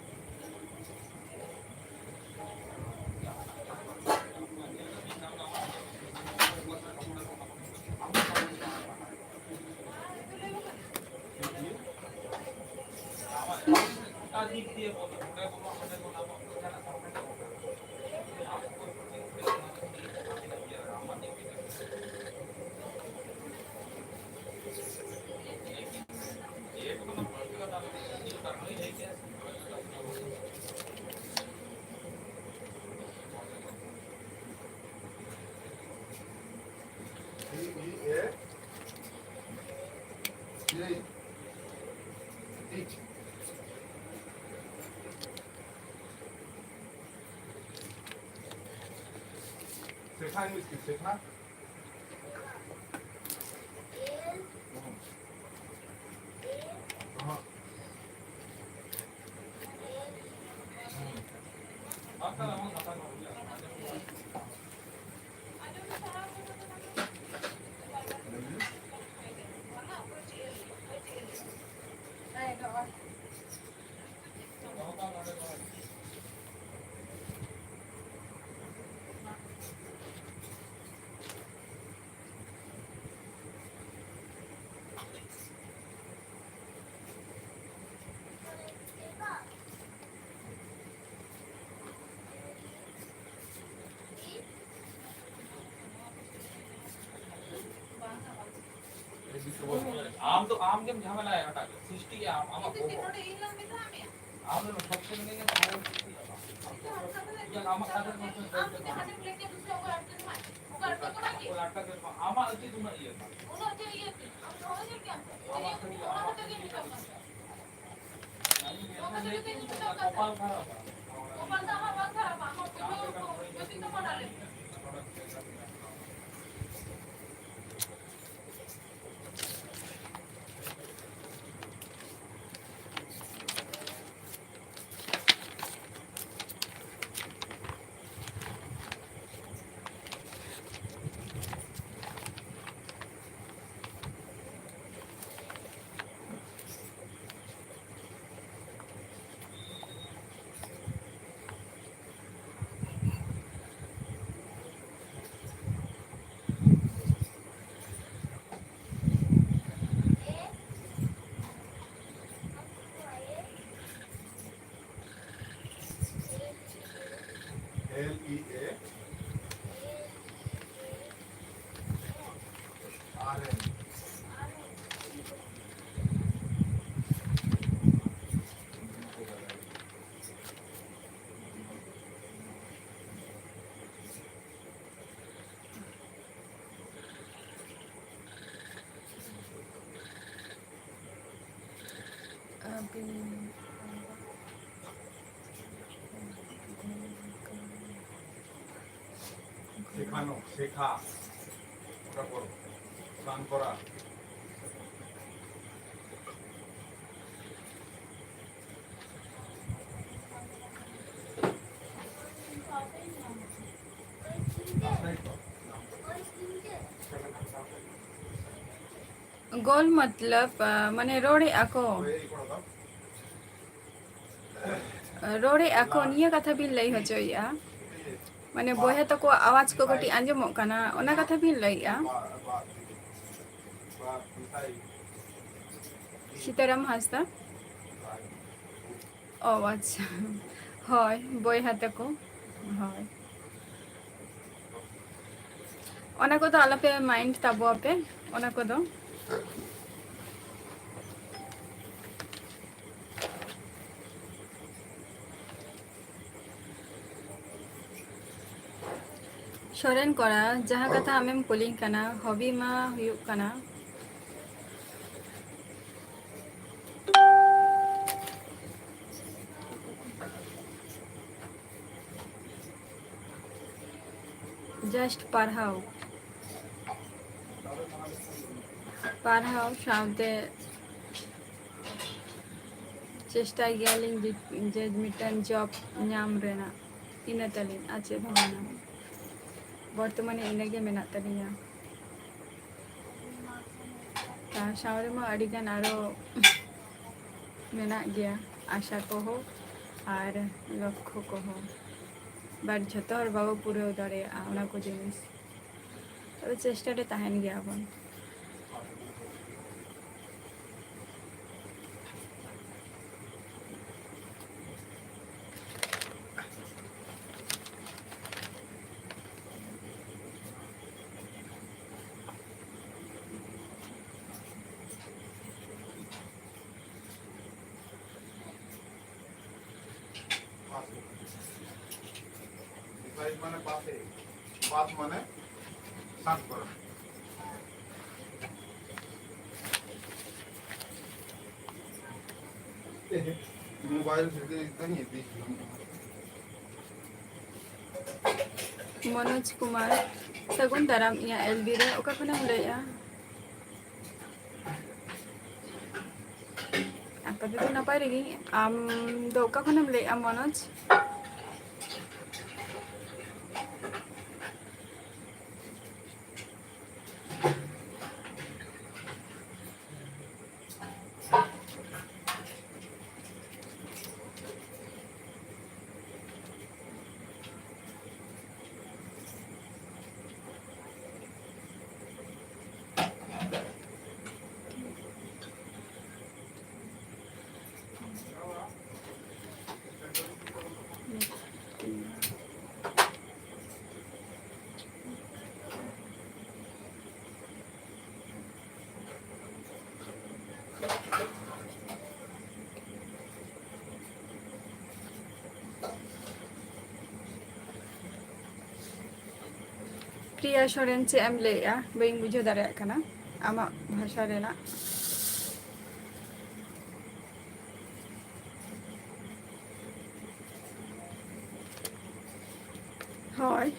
শেখা ইংলিশ কি? শেখা। ᱟᱢ ᱫᱚ ᱟᱢ ᱜᱮᱢ ᱡᱷᱟᱢᱮᱞᱟᱭᱟ ᱚᱱᱟᱴᱟᱜ ᱜᱮ, ᱥᱨᱤᱥᱴᱤᱭᱟ ᱟᱢ, ᱟᱢᱟᱜ ᱵᱚᱦᱚᱜ᱾ ᱟᱢ ᱫᱚ ᱥᱚᱵ ᱥᱚᱢᱚᱭ ᱜᱮ ᱡᱷᱟᱢᱮᱞᱟ ᱥᱨᱤᱥᱴᱤᱭᱟ ᱟᱢᱟᱜ᱾ ᱤᱧᱟᱹᱜ ᱟᱢᱟᱜ ᱠᱟᱛᱷᱟ ᱫᱚ ᱥᱚᱵ ᱥᱚᱢᱚᱭ ᱜᱮ ᱡᱷᱟᱢᱮᱞᱟ᱾ ᱚᱠᱚᱭ ᱟᱴᱠᱟᱨ ᱠᱮᱫ ᱠᱚᱣᱟ? ᱟᱢᱟᱜ ᱩᱪᱤᱛ ᱩᱱᱟᱹᱜ ᱤᱭᱟᱹ ᱛᱟᱢ᱾ ᱟᱢᱟᱜ ᱠᱷᱟᱹᱛᱤᱨ ᱟᱢᱟᱜ ᱠᱚᱯᱟᱞ ᱠᱷᱟᱨᱟᱯ᱾ L E A R N. ᱟᱹᱵᱤᱱ শেখানো, শেখা, ওটা করো, গান করা। ᱜᱳᱞ ᱢᱚᱛᱞᱚᱵ, ᱟᱸ, ᱢᱟᱱᱮ ᱨᱚᱲᱮᱫᱼᱟ ᱠᱚ᱾ ᱨᱚᱲᱮᱫᱼᱟ ᱠᱚ, ᱱᱤᱭᱟᱹ ᱠᱟᱛᱷᱟ ᱵᱤᱱ ᱞᱟᱹᱭ ᱦᱚᱪᱚᱭᱮᱫᱼᱟ? ᱢᱟᱱᱮ ᱵᱚᱭᱦᱟ ᱛᱟᱠᱚᱣᱟᱜ ᱟᱣᱟᱡᱽ ᱠᱚ ᱠᱟᱹᱴᱤᱡ ᱟᱸᱡᱚᱢᱚᱜ ᱠᱟᱱᱟ, ᱚᱱᱟ ᱠᱟᱛᱷᱟ ᱵᱤᱱ ᱞᱟᱹᱭᱮᱫᱼᱟ? ᱥᱤᱛᱟᱨᱟᱢ ᱦᱟᱸᱥᱫᱟ᱾ ᱚ, ᱟᱪᱪᱷᱟ᱾ ᱦᱳᱭ, ᱵᱚᱭᱦᱟ ᱛᱟᱠᱚ᱾ ᱦᱳᱭ᱾ ᱚᱱᱟ ᱠᱚᱫᱚ ᱟᱞᱚᱯᱮ mind ᱛᱟᱵᱚ ᱟᱯᱮ, ᱚᱱᱟ ᱠᱚᱫᱚ᱾ ᱥᱚᱨᱮᱱ ᱠᱚᱲᱟ, ᱡᱟᱦᱟᱸ ᱠᱟᱛᱷᱟ ᱟᱢᱮᱢ ᱠᱩᱞᱤᱧ ᱠᱟᱱᱟ, hobby ᱢᱟ ᱦᱩᱭᱩᱜ ᱠᱟᱱᱟ, just ᱯᱟᱲᱦᱟᱣ, ᱯᱟᱲᱦᱟᱣ ᱥᱟᱶᱛᱮ ᱪᱮᱥᱴᱟᱭ ᱜᱮᱭᱟᱞᱤᱧ ᱡᱮ, ᱡᱮ ᱢᱤᱫᱴᱟᱝ job ᱧᱟᱢ ᱨᱮᱱᱟᱜ, ᱤᱱᱟᱹ ᱛᱟᱹᱞᱤᱧ, ᱟᱨ ᱪᱮᱫ ᱦᱚᱸ ᱵᱟᱝᱟ᱾ ᱵᱚᱨᱛᱚᱢᱟᱱᱮ ᱤᱱᱟᱹᱜᱮ ᱢᱮᱱᱟᱜ ᱛᱟᱹᱞᱤᱧᱟ᱾ ᱛᱟ ᱥᱟᱶ ᱨᱮᱢᱟ ᱟᱹᱰᱤᱜᱟᱱ ᱟᱨᱚ ᱢᱮᱱᱟᱜ ᱜᱮᱭᱟ, ᱟᱥᱟ ᱠᱚᱦᱚᱸ ᱟᱨ ᱞᱚᱠᱠᱷᱚ ᱠᱚᱦᱚᱸ, but ᱡᱷᱚᱛᱚ ᱦᱚᱲ ᱵᱟᱵᱚ ᱯᱩᱨᱟᱹᱣ ᱫᱟᱲᱮᱭᱟᱜᱼᱟ ᱚᱱᱟ ᱠᱚ ᱡᱤᱱᱤᱥ᱾ ᱛᱚᱵᱮ ᱪᱮᱥᱴᱟ ᱨᱮ ᱛᱟᱦᱮᱱ ᱜᱮᱭᱟ ᱵᱚᱱ᱾ ᱢᱟᱱᱮ ᱯᱟᱥᱮ, ᱯᱟᱥ ᱢᱟᱱᱮ ᱥᱟᱛ ᱠᱚᱨᱟ᱾ ᱢᱳᱵᱟᱭᱤᱞ ᱥᱮᱴᱤᱝ ᱫᱚᱧ ᱤᱫᱤ᱾ ᱢᱚᱱᱳᱡᱽ ᱠᱩᱢᱟᱨ, ᱥᱟᱹᱜᱩᱱ ᱫᱟᱨᱟᱢ ᱤᱧᱟᱹᱜ ᱮᱞ ᱵᱤ ᱨᱮ, ᱚᱠᱟ ᱠᱷᱚᱱᱮᱢ ᱞᱟᱹᱭᱮᱜᱼᱟ? ᱟᱯᱟᱛᱚᱛᱚ ᱱᱟᱯᱟᱭ ᱨᱮᱜᱮ᱾ ᱟᱢ ᱫᱚ ᱚᱠᱟ ᱠᱷᱚᱱᱮᱢ ᱞᱟᱹᱭᱮᱜᱼᱟ, ᱢᱚᱱᱳᱡᱽ? ᱯᱨᱤᱭᱟ ᱥᱚᱨᱮᱱ, ᱪᱮᱫ ᱮᱢ ᱞᱟᱹᱭᱮᱜᱼᱟ? ᱵᱟᱹᱧ ᱵᱩᱡᱷᱟᱹᱣ ᱫᱟᱲᱮᱭᱟᱜ ᱠᱟᱱᱟ ᱟᱢᱟᱜ ᱵᱷᱟᱥᱟ ᱨᱮᱱᱟᱜ᱾ ᱦᱳᱭ᱾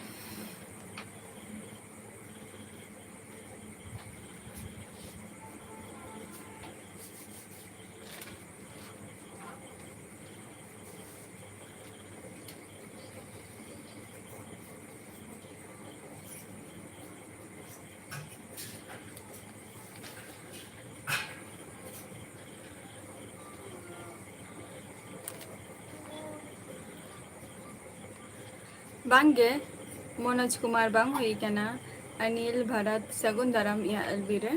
ᱵᱟᱝᱜᱮ, ᱢᱚᱱᱳᱡᱽ ᱠᱩᱢᱟᱨ ᱵᱟᱝ ᱦᱩᱭ ᱠᱟᱱᱟ᱾ ᱚᱱᱤᱞ ᱵᱷᱟᱨᱚᱛ, ᱥᱟᱹᱜᱩᱱ ᱫᱟᱨᱟᱢ ᱤᱧᱟᱹᱜ ᱮᱞ ᱵᱤ ᱨᱮ᱾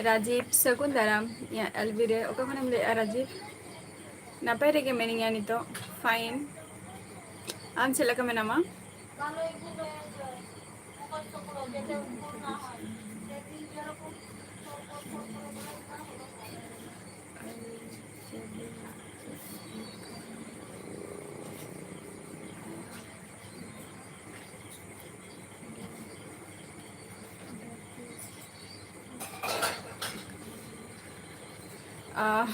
ᱨᱟᱡᱤᱵᱽ, ᱥᱟᱹᱜᱩᱱ ᱫᱟᱨᱟᱢ ᱤᱧᱟᱹᱜ ᱮᱞ ᱵᱤ ᱨᱮ᱾ ᱚᱠᱟ ᱠᱷᱚᱱᱮᱢ ᱞᱟᱹᱭᱮᱜᱼᱟ, ᱨᱟᱡᱤᱵᱽ? ᱱᱟᱯᱟᱭ ᱨᱮᱜᱮ ᱢᱤᱱᱟᱹᱧᱟ ᱱᱤᱛᱚᱜ, fine᱾ ᱟᱢ ᱪᱮᱫ ᱞᱮᱠᱟ ᱢᱮᱱᱟᱢᱟ? ᱟᱦ,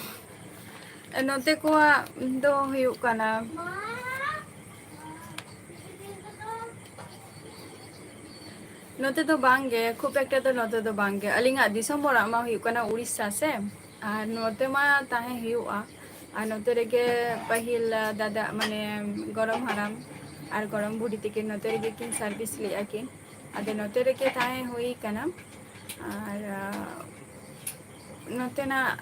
ᱱᱚᱛᱮ ᱠᱚᱣᱟᱜ ᱫᱚ ᱦᱩᱭᱩᱜ ᱠᱟᱱᱟ, ᱱᱚᱛᱮ ᱫᱚ ᱵᱟᱝ ᱜᱮ, ᱠᱷᱩᱵ ᱮᱠᱴᱟ ᱫᱚ ᱱᱚᱛᱮ ᱫᱚ ᱵᱟᱝ ᱜᱮ᱾ ᱟᱹᱞᱤᱧᱟᱜ ᱫᱤᱥᱚᱢ ᱚᱲᱟᱜ ᱢᱟ ᱦᱩᱭᱩᱜ ᱠᱟᱱᱟ ᱩᱲᱤᱥᱥᱟ ᱥᱮ, ᱟᱨ ᱱᱚᱛᱮ ᱢᱟ ᱛᱟᱦᱮᱸ ᱦᱩᱭᱩᱜᱼᱟ᱾ ᱟᱨ ᱱᱚᱛᱮ ᱨᱮᱜᱮ ᱯᱟᱹᱦᱤᱞ, ᱟ, ᱫᱟᱫᱟ, ᱢᱟᱱᱮ, ᱜᱚᱲᱚᱢ ᱦᱟᱲᱟᱢ ᱟᱨ ᱜᱚᱲᱚᱢ ᱵᱩᱰᱷᱤ ᱛᱟᱹᱠᱤᱱ ᱱᱚᱛᱮ ᱨᱮᱜᱮ ᱠᱤᱱ ᱥᱟᱨᱵᱷᱤᱥ ᱞᱮᱫᱼᱟ ᱠᱤᱱ᱾ ᱟᱫᱚ ᱱᱚᱛᱮ ᱨᱮᱜᱮ ᱛᱟᱦᱮᱸ ᱦᱩᱭ ᱠᱟᱱᱟ᱾ ᱟᱨ, ᱟ, ᱱᱚᱛᱮᱱᱟᱜ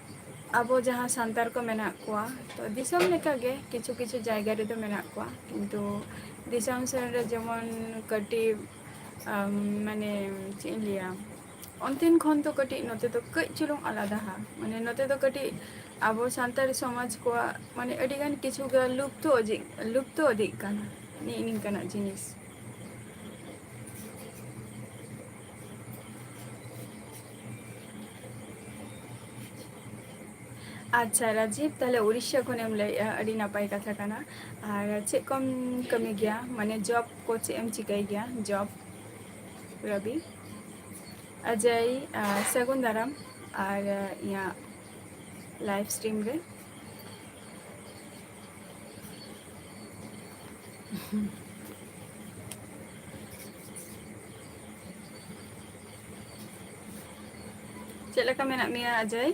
ᱟᱵᱚ ᱡᱟᱦᱟᱸ ᱥᱟᱱᱛᱟᱲ ᱠᱚ ᱢᱮᱱᱟᱜ ᱠᱚᱣᱟ, ᱛᱚ ᱫᱤᱥᱚᱢ ᱞᱮᱠᱟᱜᱮ ᱠᱤᱪᱷᱩ ᱠᱤᱪᱷᱩ ᱡᱟᱭᱜᱟ ᱨᱮᱫᱚ ᱢᱮᱱᱟᱜ ᱠᱚᱣᱟ, ᱠᱤᱱᱛᱩ ᱫᱤᱥᱚᱢ ᱥᱮᱱ ᱨᱮ ᱡᱮᱢᱚᱱ ᱠᱟᱹᱴᱤᱡ, ᱟᱢ, ᱢᱟᱱᱮ, ᱪᱮᱫ ᱤᱧ ᱞᱟᱹᱭᱟ, ᱚᱱᱛᱮᱱ ᱠᱷᱚᱱ ᱫᱚ ᱠᱟᱹᱴᱤᱡ ᱱᱚᱛᱮ ᱫᱚ ᱠᱟᱹᱡ ᱪᱩᱞᱩᱝ ᱟᱞᱟᱫᱟ ᱦᱟ᱾ ᱢᱟᱱᱮ ᱱᱚᱛᱮ ᱫᱚ ᱠᱟᱹᱴᱤᱡ ᱟᱵᱚ ᱥᱟᱱᱛᱟᱲ ᱥᱚᱢᱟᱡᱽ ᱠᱚᱣᱟᱜ ᱢᱟᱱᱮ ᱟᱹᱰᱤᱜᱟᱱ ᱠᱤᱪᱷᱩ ᱜᱮ ᱞᱩᱯᱛᱚ ᱤᱫᱤᱜ, ᱞᱩᱯᱛᱚ ᱤᱫᱤᱜ ᱠᱟᱱᱟ, ᱱᱤᱜ ᱱᱤᱝᱠᱟᱱᱟᱜ ᱡᱤᱱᱤᱥ᱾ ᱟᱪᱪᱷᱟ ᱨᱟᱡᱤᱵᱽ, ᱛᱟᱦᱞᱮ ᱩᱲᱤᱥᱥᱟ ᱠᱷᱚᱱᱮᱢ ᱞᱟᱹᱭᱮᱜᱼᱟ, ᱟᱹᱰᱤ ᱱᱟᱯᱟᱭ ᱠᱟᱛᱷᱟ ᱠᱟᱱᱟ᱾ ᱟᱨ ᱪᱮᱫ ᱠᱚᱢ ᱠᱟᱹᱢᱤ ᱜᱮᱭᱟ, ᱢᱟᱱᱮ ᱡᱚᱵ ᱠᱚ ᱪᱮᱫ ᱮᱢ ᱪᱤᱠᱟᱹᱭ ᱜᱮᱭᱟ, ᱡᱚᱵ? ᱨᱚᱵᱤ, ᱚᱡᱚᱭ, ᱟᱨ ᱥᱟᱹᱜᱩᱱ ᱫᱟᱨᱟᱢ ᱟᱨ ᱤᱧᱟᱹᱜ ᱞᱟᱭᱤᱵᱷ ᱥᱴᱨᱤᱢ ᱨᱮ᱾ ᱪᱮᱫ ᱞᱮᱠᱟ ᱢᱮᱱᱟᱜ ᱢᱮᱭᱟ ᱚᱡᱚᱭ?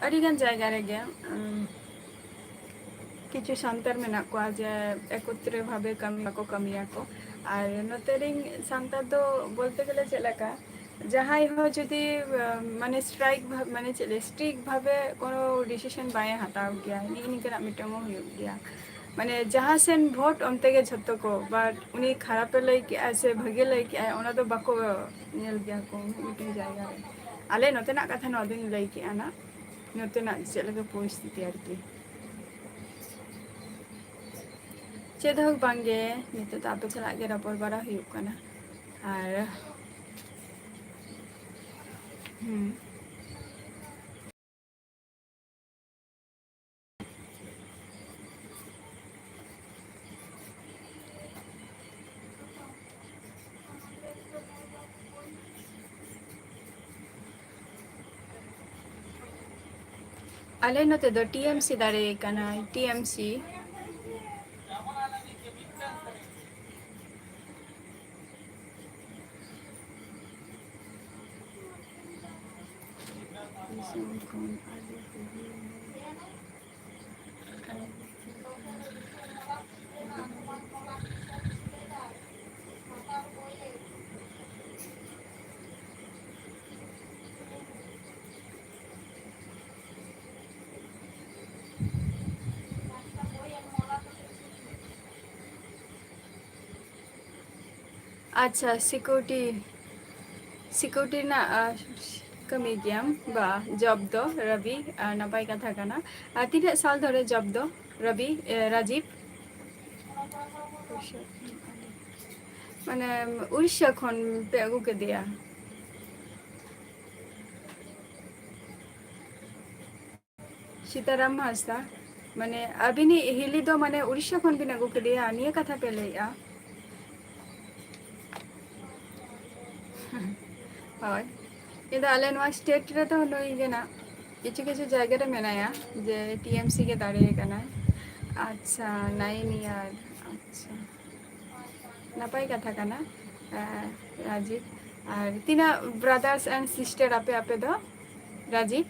ᱟᱹᱰᱤᱜᱟᱱ ᱡᱟᱭᱜᱟ ᱨᱮᱜᱮ, ᱩᱢ, ᱠᱤᱪᱷᱩ ᱥᱟᱱᱛᱟᱲ ᱢᱮᱱᱟᱜ ᱠᱚᱣᱟ ᱡᱮ ᱮᱠᱚᱛᱨᱮ ᱵᱷᱟᱵᱮ ᱠᱟᱹᱢᱤ ᱵᱟᱠᱚ ᱠᱟᱹᱢᱤᱭᱟᱠᱚ᱾ ᱟᱨ ᱱᱚᱛᱮ ᱨᱮᱱ ᱥᱟᱱᱛᱟᱲ ᱫᱚ ᱵᱚᱞᱛᱮ ᱜᱮᱞᱮ ᱪᱮᱫ ᱞᱮᱠᱟ, ᱡᱟᱦᱟᱸᱭ ᱦᱚᱸ ᱡᱩᱫᱤ, ᱟᱸ, ᱢᱟᱱᱮ ᱥᱴᱨᱟᱭᱤᱠ ᱵᱷᱟ-, ᱢᱟᱱᱮ ᱪᱮᱫ ᱞᱟᱹᱭᱟ, ᱥᱴᱨᱤᱠᱴ ᱵᱷᱟᱵᱮ ᱠᱳᱱᱳ ᱰᱤᱥᱤᱥᱚᱱ ᱵᱟᱭ ᱦᱟᱛᱟᱣ ᱜᱮᱭᱟ, ᱱᱤᱜ ᱱᱤᱝᱠᱟᱹᱱᱟᱜ ᱢᱤᱫᱴᱟᱝ ᱦᱚᱸ ᱦᱩᱭᱩᱜ ᱜᱮᱭᱟ᱾ ᱢᱟᱱᱮ ᱡᱟᱦᱟᱸ ᱥᱮᱱ ᱵᱷᱳᱴ ᱚᱱᱛᱮ ᱜᱮ ᱡᱷᱚᱛᱚ ᱠᱚ, but ᱩᱱᱤ ᱠᱷᱟᱨᱟᱯᱮ ᱞᱟᱹᱭ ᱠᱮᱜᱼᱟᱭ ᱥᱮ ᱵᱷᱟᱜᱮ ᱞᱟᱹᱭ ᱠᱮᱜᱼᱟᱭ, ᱚᱱᱟ ᱫᱚ ᱵᱟᱠᱚ ᱧᱮᱞ ᱜᱮᱭᱟ ᱠᱚ ᱢᱤᱫ ᱢᱤᱫᱴᱮᱱ ᱡᱟᱭᱜᱟ ᱨᱮ᱾ ᱟᱞᱮ ᱱᱚᱛᱮᱱᱟᱜ ᱠᱟᱛᱷᱟ ᱱᱚᱣᱟ ᱫᱚᱧ ᱞᱟᱹᱭ ᱠᱮᱜᱼᱟ ᱱᱟᱜ, ᱱᱚᱛᱮᱱᱟᱜ ᱪᱮᱫ ᱞᱮᱠᱟ ᱯᱚᱨᱤᱥᱛᱷᱤᱛᱤ ᱟᱨᱠᱤ᱾ ᱪᱮᱫ ᱦᱚᱸ ᱵᱟᱝᱜᱮ, ᱱᱤᱛᱚᱜ ᱫᱚ ᱟᱯᱮ ᱥᱟᱞᱟᱜ ᱜᱮ ᱨᱚᱯᱚᱲ ᱵᱟᱲᱟ ᱦᱩᱭᱩᱜ ᱠᱟᱱᱟ᱾ ᱟᱨ, ᱦᱩᱸ᱾ ᱟᱞᱮ ᱱᱚᱛᱮ ᱫᱚ ᱴᱤ ᱮᱢ ᱥᱤ ᱫᱟᱨᱮ ᱠᱟᱱᱟ, ᱴᱤ ᱮᱢ ᱥᱤ᱾ ᱟᱪᱪᱷᱟ, ᱥᱤᱠᱩᱨᱤᱴᱤ, ᱥᱤᱠᱩᱨᱤᱴᱤ ᱨᱮᱱᱟᱜ, ᱟᱨ, ᱠᱟᱹᱢᱤ ᱜᱮᱭᱟᱢ ᱵᱟ, ᱡᱚᱵ ᱫᱚ, ᱨᱚᱵᱤ, ᱟᱨ, ᱱᱟᱯᱟᱭ ᱠᱟᱛᱷᱟ ᱠᱟᱱᱟ᱾ ᱟᱨ ᱛᱤᱱᱟᱹᱜ ᱥᱟᱞ ᱫᱷᱚᱨᱮ ᱡᱚᱵ ᱫᱚ, ᱨᱚᱵᱤ, ᱮ, ᱨᱟᱡᱤᱵ? ᱢᱟᱱᱮ, ᱩᱲᱤᱥᱥᱟ ᱠᱷᱚᱱ ᱯᱮ ᱟᱹᱜᱩ ᱠᱮᱫᱮᱭᱟ? ᱥᱤᱛᱟᱨᱟᱢ ᱦᱟᱸᱥᱫᱟ, ᱢᱟᱱᱮ, ᱟᱹᱵᱤᱱᱤᱡ ᱦᱤᱞᱤ ᱫᱚ, ᱢᱟᱱᱮ, ᱩᱲᱤᱥᱥᱟ ᱠᱷᱚᱱ ᱵᱤᱱ ᱟᱹᱜᱩ ᱠᱮᱫᱮᱭᱟ, ᱱᱤᱭᱟᱹ ᱠᱟᱛᱷᱟ ᱯᱮ ᱞᱟᱹᱭᱮᱜᱼᱟ? ᱦᱳᱭ, ᱠᱤᱱᱛᱩ ᱟᱞᱮ ᱱᱚᱣᱟ ᱥᱴᱮᱴ ᱨᱮᱫᱚ ᱱᱩᱭ ᱜᱮ ᱱᱟᱜ ᱠᱤᱪᱷᱩ ᱠᱤᱪᱷᱩ ᱡᱟᱭᱜᱟ ᱨᱮ ᱢᱮᱱᱟᱭᱟ, ᱡᱮ ᱴᱤ ᱮᱢ ᱥᱤ ᱜᱮ ᱫᱟᱲᱮ ᱠᱟᱱᱟᱭ᱾ ᱟᱪᱪᱷᱟ, ᱱᱟᱭᱤᱱ ᱤᱭᱟᱨ᱾ ᱟᱪᱪᱷᱟ, ᱱᱟᱯᱟᱭ ᱠᱟᱛᱷᱟ ᱠᱟᱱᱟ, ᱟᱸ, ᱨᱟᱡᱤᱵ᱾ ᱟᱨ ᱛᱤᱱᱟᱹᱜ brothers and sister ᱟᱯᱮ, ᱟᱯᱮ ᱫᱚ, ᱨᱟᱡᱤᱵ?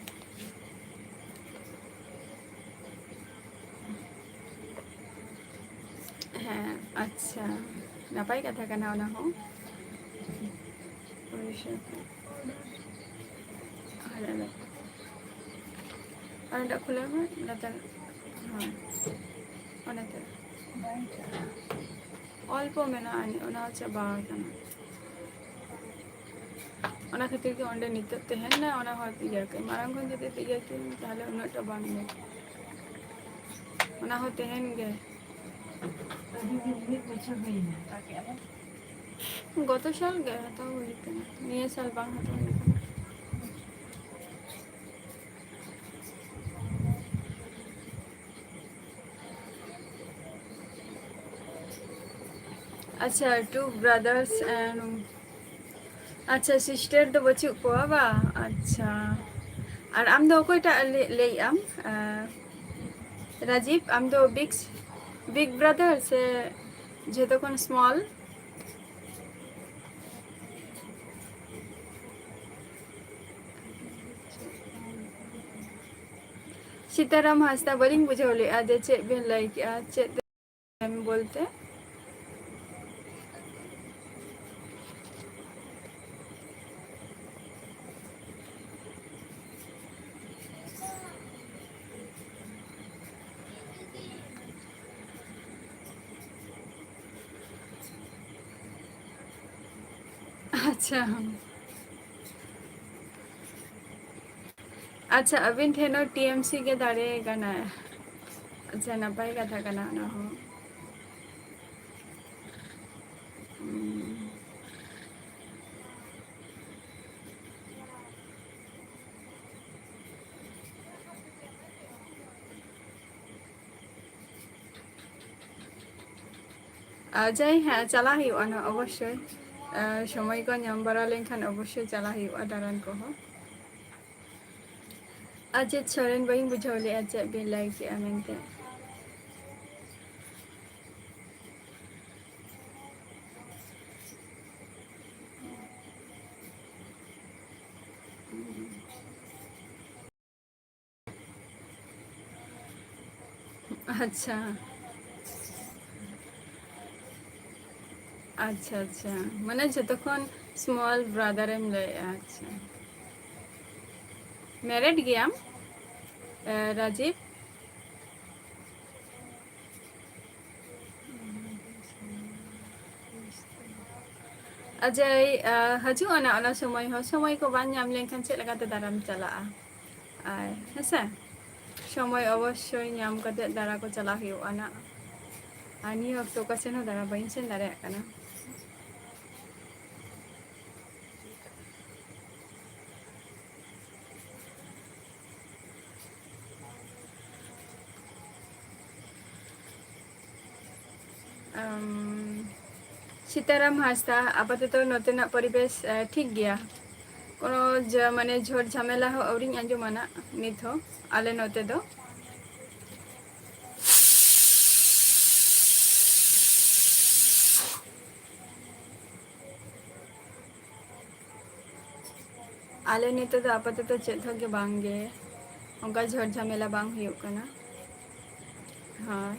ᱦᱮᱸ, ᱟᱪᱪᱷᱟ, ᱱᱟᱯᱟᱭ ᱠᱟᱛᱷᱟ ᱠᱟᱱᱟ ᱚᱱᱟ ᱦᱚᱸ᱾ ᱟᱨ ᱚᱸᱰᱮ ᱠᱷᱩᱞᱟᱹᱣ ᱢᱮ, ᱞᱟᱛᱟᱨ, ᱦᱮᱸ, ᱚᱱᱟᱛᱮ᱾ ᱚᱞᱯᱚ ᱢᱮᱱᱟᱜᱼᱟ, ᱚᱱᱟ ᱪᱟᱵᱟ ᱟᱠᱟᱱᱟ᱾ ᱚᱱᱟ ᱠᱷᱟᱹᱛᱤᱨ ᱜᱮ ᱚᱸᱰᱮ ᱱᱤᱛᱚᱜ ᱛᱟᱦᱮᱱ ᱢᱮ, ᱚᱱᱟ ᱦᱚᱸ ᱤᱭᱟᱹ ᱠᱟᱜ᱾ ᱢᱟᱲᱟᱝ ᱠᱷᱚᱱ ᱡᱩᱫᱤ ᱤᱭᱟᱹ ᱠᱤᱱ, ᱛᱟᱦᱞᱮ ᱩᱱᱟᱹᱜ ᱴᱟ ᱵᱟᱝ ᱤᱭᱟᱹ᱾ ᱚᱱᱟ ᱦᱚᱸ ᱛᱟᱦᱮᱱ ᱜᱮ᱾ ᱜᱚᱛᱚ ᱥᱟᱞ ᱜᱮ ᱦᱟᱛᱟᱣ ᱦᱩᱭ ᱠᱟᱱᱟ, ᱱᱤᱭᱟᱹ ᱥᱟᱞ ᱵᱟᱝ ᱦᱟᱛᱟᱣ ᱦᱩᱭ ᱠᱟᱱᱟ᱾ ᱟᱪᱪᱷᱟ, two brothers and, ᱟᱪᱪᱷᱟ, sister ᱫᱚ ᱵᱟᱹᱪᱩᱜ ᱠᱚᱣᱟ ᱵᱟ? ᱟᱪᱪᱷᱟ, ᱟᱨ ᱟᱢ ᱫᱚ ᱚᱠᱚᱭᱴᱟᱜ ᱞᱟᱹᱭ-, ᱞᱟᱹᱭᱮᱜ ᱟᱢ? ᱟᱸ, ᱨᱟᱡᱤᱵ, ᱟᱢ ᱫᱚ big, big brother ᱥᱮ ᱡᱷᱚᱛᱚ ᱠᱷᱚᱱ small? ᱥᱤᱛᱟᱨᱟᱢ ᱦᱟᱸᱥᱫᱟ, ᱵᱟᱹᱞᱤᱧ ᱵᱩᱡᱷᱟᱹᱣ ᱞᱮᱜᱼᱟ ᱡᱮ ᱪᱮᱫ ᱵᱤᱱ ᱞᱟᱹᱭ ᱠᱮᱜᱼᱟ, ᱪᱮᱫ ᱮᱢ ᱵᱚᱞᱛᱮ? ᱟᱪᱪᱷᱟ᱾ ᱟᱪᱪᱷᱟ, ᱟᱹᱵᱤᱱ ᱴᱷᱮᱱ ᱦᱚᱸ T M C ᱜᱮ ᱫᱟᱲᱮ ᱠᱟᱱᱟ᱾ ᱟᱪᱪᱷᱟ, ᱱᱟᱯᱟᱭ ᱠᱟᱛᱷᱟ ᱠᱟᱱᱟ ᱚᱱᱟ ᱦᱚᱸ᱾ ᱩᱸ᱾ ᱟᱨ ᱡᱟᱭ, ᱦᱮᱸ, ᱪᱟᱞᱟᱜ ᱦᱩᱭᱩᱜᱼᱟ ᱱᱟᱦᱟᱜ ᱚᱵᱚᱥᱥᱳᱭ᱾ ᱟᱨ ᱥᱚᱢᱚᱭ ᱠᱚ ᱧᱟᱢ ᱵᱟᱲᱟ ᱞᱮᱱᱠᱷᱟᱱ ᱚᱵᱚᱥᱥᱳᱭ ᱪᱟᱞᱟᱜ ᱦᱩᱭᱩᱜᱼᱟ ᱫᱟᱬᱟᱱ ᱠᱚᱦᱚᱸ᱾ ᱟᱨ ᱪᱮᱫ ᱥᱚᱨᱮᱱ, ᱵᱟᱹᱧ ᱵᱩᱡᱷᱟᱹᱣ ᱞᱮᱜᱼᱟ ᱪᱮᱫ ᱵᱤᱱ ᱞᱟᱹᱭ ᱠᱮᱜᱼᱟ ᱢᱮᱱᱛᱮ᱾ ᱟᱪᱪᱷᱟ᱾ ᱟᱪᱪᱷᱟ, ᱟᱪᱪᱷᱟ᱾ ᱢᱟᱱᱮ ᱡᱷᱚᱛᱚ ᱠᱷᱚᱱ small brother ᱮᱢ ᱞᱟᱹᱭᱮᱜᱼᱟ᱾ ᱟᱪᱪᱷᱟ᱾ Married ᱜᱮᱭᱟᱢ, ᱮ, ᱨᱟᱡᱤᱵ? ᱚᱡᱚᱭ, ᱟ, ᱦᱤᱡᱩᱜ ᱟᱱᱟ ᱚᱱᱟ ᱥᱚᱢᱚᱭ ᱦᱚᱸ, ᱥᱚᱢᱚᱭ ᱠᱚ ᱵᱟᱝ ᱧᱟᱢ ᱞᱮᱱᱠᱷᱟᱱ ᱪᱮᱫ ᱞᱮᱠᱟᱛᱮ ᱫᱟᱨᱟᱢ ᱪᱟᱞᱟᱜᱼᱟ? ᱟᱨ ᱦᱮᱸᱥᱮ, ᱥᱚᱢᱚᱭ ᱚᱵᱚᱥᱥᱳᱭ ᱧᱟᱢ ᱠᱟᱛᱮ ᱫᱟᱬᱟ ᱠᱚ ᱪᱟᱞᱟᱜ ᱦᱩᱭᱩᱜᱼᱟ ᱱᱟᱜ᱾ ᱟᱨ ᱱᱤᱭᱟᱹ ᱚᱠᱛᱚ ᱚᱠᱟ ᱥᱮᱱ ᱦᱚᱸ ᱫᱟᱬᱟ ᱵᱟᱹᱧ ᱥᱮᱱ ᱫᱟᱲᱮᱭᱟᱜ ᱠᱟᱱᱟ᱾ ᱟᱢ, ᱥᱤᱛᱟᱨᱟᱢ ᱦᱟᱸᱥᱫᱟ, ᱟᱯᱟᱛᱚᱛᱚ ᱱᱚᱛᱮᱱᱟᱜ ᱯᱚᱨᱤᱵᱮᱥ, ᱟ, ᱴᱷᱤᱠ ᱜᱮᱭᱟ᱾ ᱠᱳᱱᱳ ᱡᱟ-, ᱢᱟᱱᱮ ᱡᱷᱚᱲ ᱡᱷᱟᱢᱮᱞᱟ ᱦᱚᱸ ᱟᱹᱣᱨᱤᱧ ᱟᱸᱡᱚᱢᱟ ᱱᱟᱜ ᱱᱤᱛ ᱦᱚᱸ ᱟᱞᱮ ᱱᱚᱛᱮ ᱫᱚ᱾ ᱟᱞᱮ ᱱᱚᱛᱮ ᱫᱚ ᱟᱯᱟᱛᱚᱛᱚ ᱪᱮᱫ ᱦᱚᱸ ᱜᱮ ᱵᱟᱝ ᱜᱮ, ᱚᱱᱠᱟ ᱡᱷᱚᱲ ᱡᱷᱟᱢᱮᱞᱟ ᱵᱟᱝ ᱦᱩᱭᱩᱜ ᱠᱟᱱᱟ᱾ ᱦᱳᱭ᱾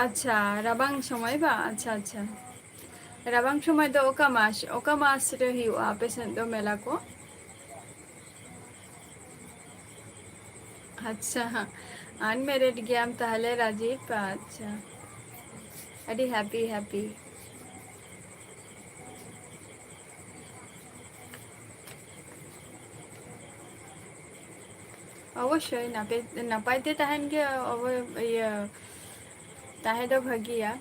ᱟᱪᱪᱷᱟ, ᱨᱟᱵᱟᱝ ᱥᱚᱢᱚᱭ ᱵᱟ? ᱟᱪᱪᱷᱟ, ᱟᱪᱪᱷᱟ᱾ ᱨᱟᱵᱟᱝ ᱥᱚᱢᱚᱭ ᱫᱚ ᱚᱠᱟ ᱢᱟᱥ, ᱚᱠᱟ ᱢᱟᱥ ᱨᱮ ᱦᱩᱭᱩᱜᱼᱟ ᱟᱯᱮ ᱥᱮᱫ ᱫᱚ ᱢᱮᱞᱟ ᱠᱚ? ᱟᱪᱪᱷᱟ, unmarried ᱜᱮᱭᱟᱢ ᱛᱟᱦᱞᱮ ᱨᱟᱡᱤᱵ? ᱟᱪᱪᱷᱟ, ᱟᱹᱰᱤ happy, happy᱾ ᱚᱵᱚᱥᱥᱳᱭ, ᱱᱟᱯᱮ-, ᱱᱟᱯᱟᱭ ᱛᱮ ᱛᱟᱦᱮᱱ ᱜᱮ ᱚᱵᱚ-, ᱤᱭᱟᱹ, ᱛᱟᱦᱮᱸ ᱫᱚ ᱵᱷᱟᱹᱜᱤᱭᱟ᱾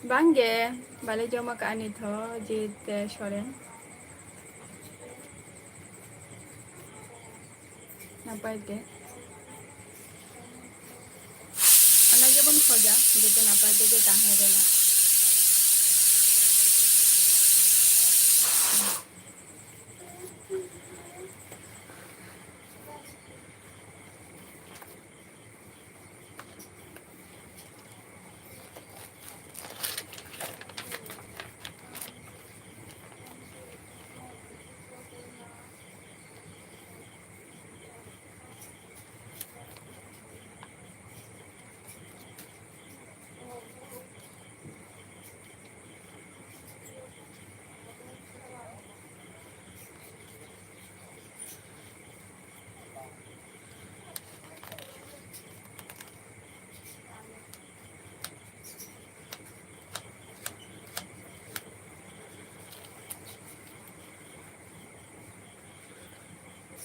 ᱵᱟᱝ ᱜᱮ, ᱵᱟᱞᱮ ᱡᱚᱢ ᱟᱠᱟᱫᱼᱟ ᱱᱤᱛ ᱦᱚᱸ ᱡᱤᱞ ᱛᱮ ᱥᱚᱨᱮᱱ᱾ ᱱᱟᱯᱟᱭ ᱛᱮ᱾ ᱚᱱᱟ ᱜᱮᱵᱚᱱ ᱠᱷᱚᱡᱟ, ᱡᱟᱛᱮ ᱱᱟᱯᱟᱭ ᱛᱮᱜᱮ ᱛᱟᱦᱮᱸ ᱨᱮᱱᱟᱜ᱾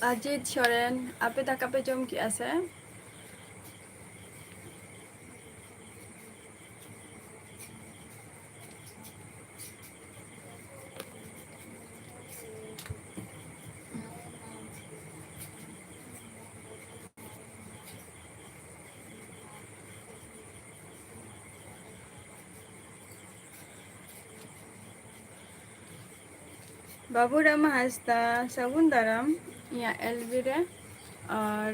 ᱟᱡᱤᱛ ᱥᱚᱨᱮᱱ, ᱟᱯᱮ ᱫᱟᱠᱟ ᱯᱮ ᱡᱚᱢ ᱠᱮᱜᱼᱟ ᱥᱮ? ᱵᱟᱹᱵᱩ ᱨᱟᱢᱟ ᱦᱟᱸᱥᱫᱟ, ᱥᱟᱹᱜᱩᱱ ᱫᱟᱨᱟᱢ ᱤᱧᱟᱹᱜ ᱮᱞ ᱵᱤ ᱨᱮ᱾ ᱟᱨ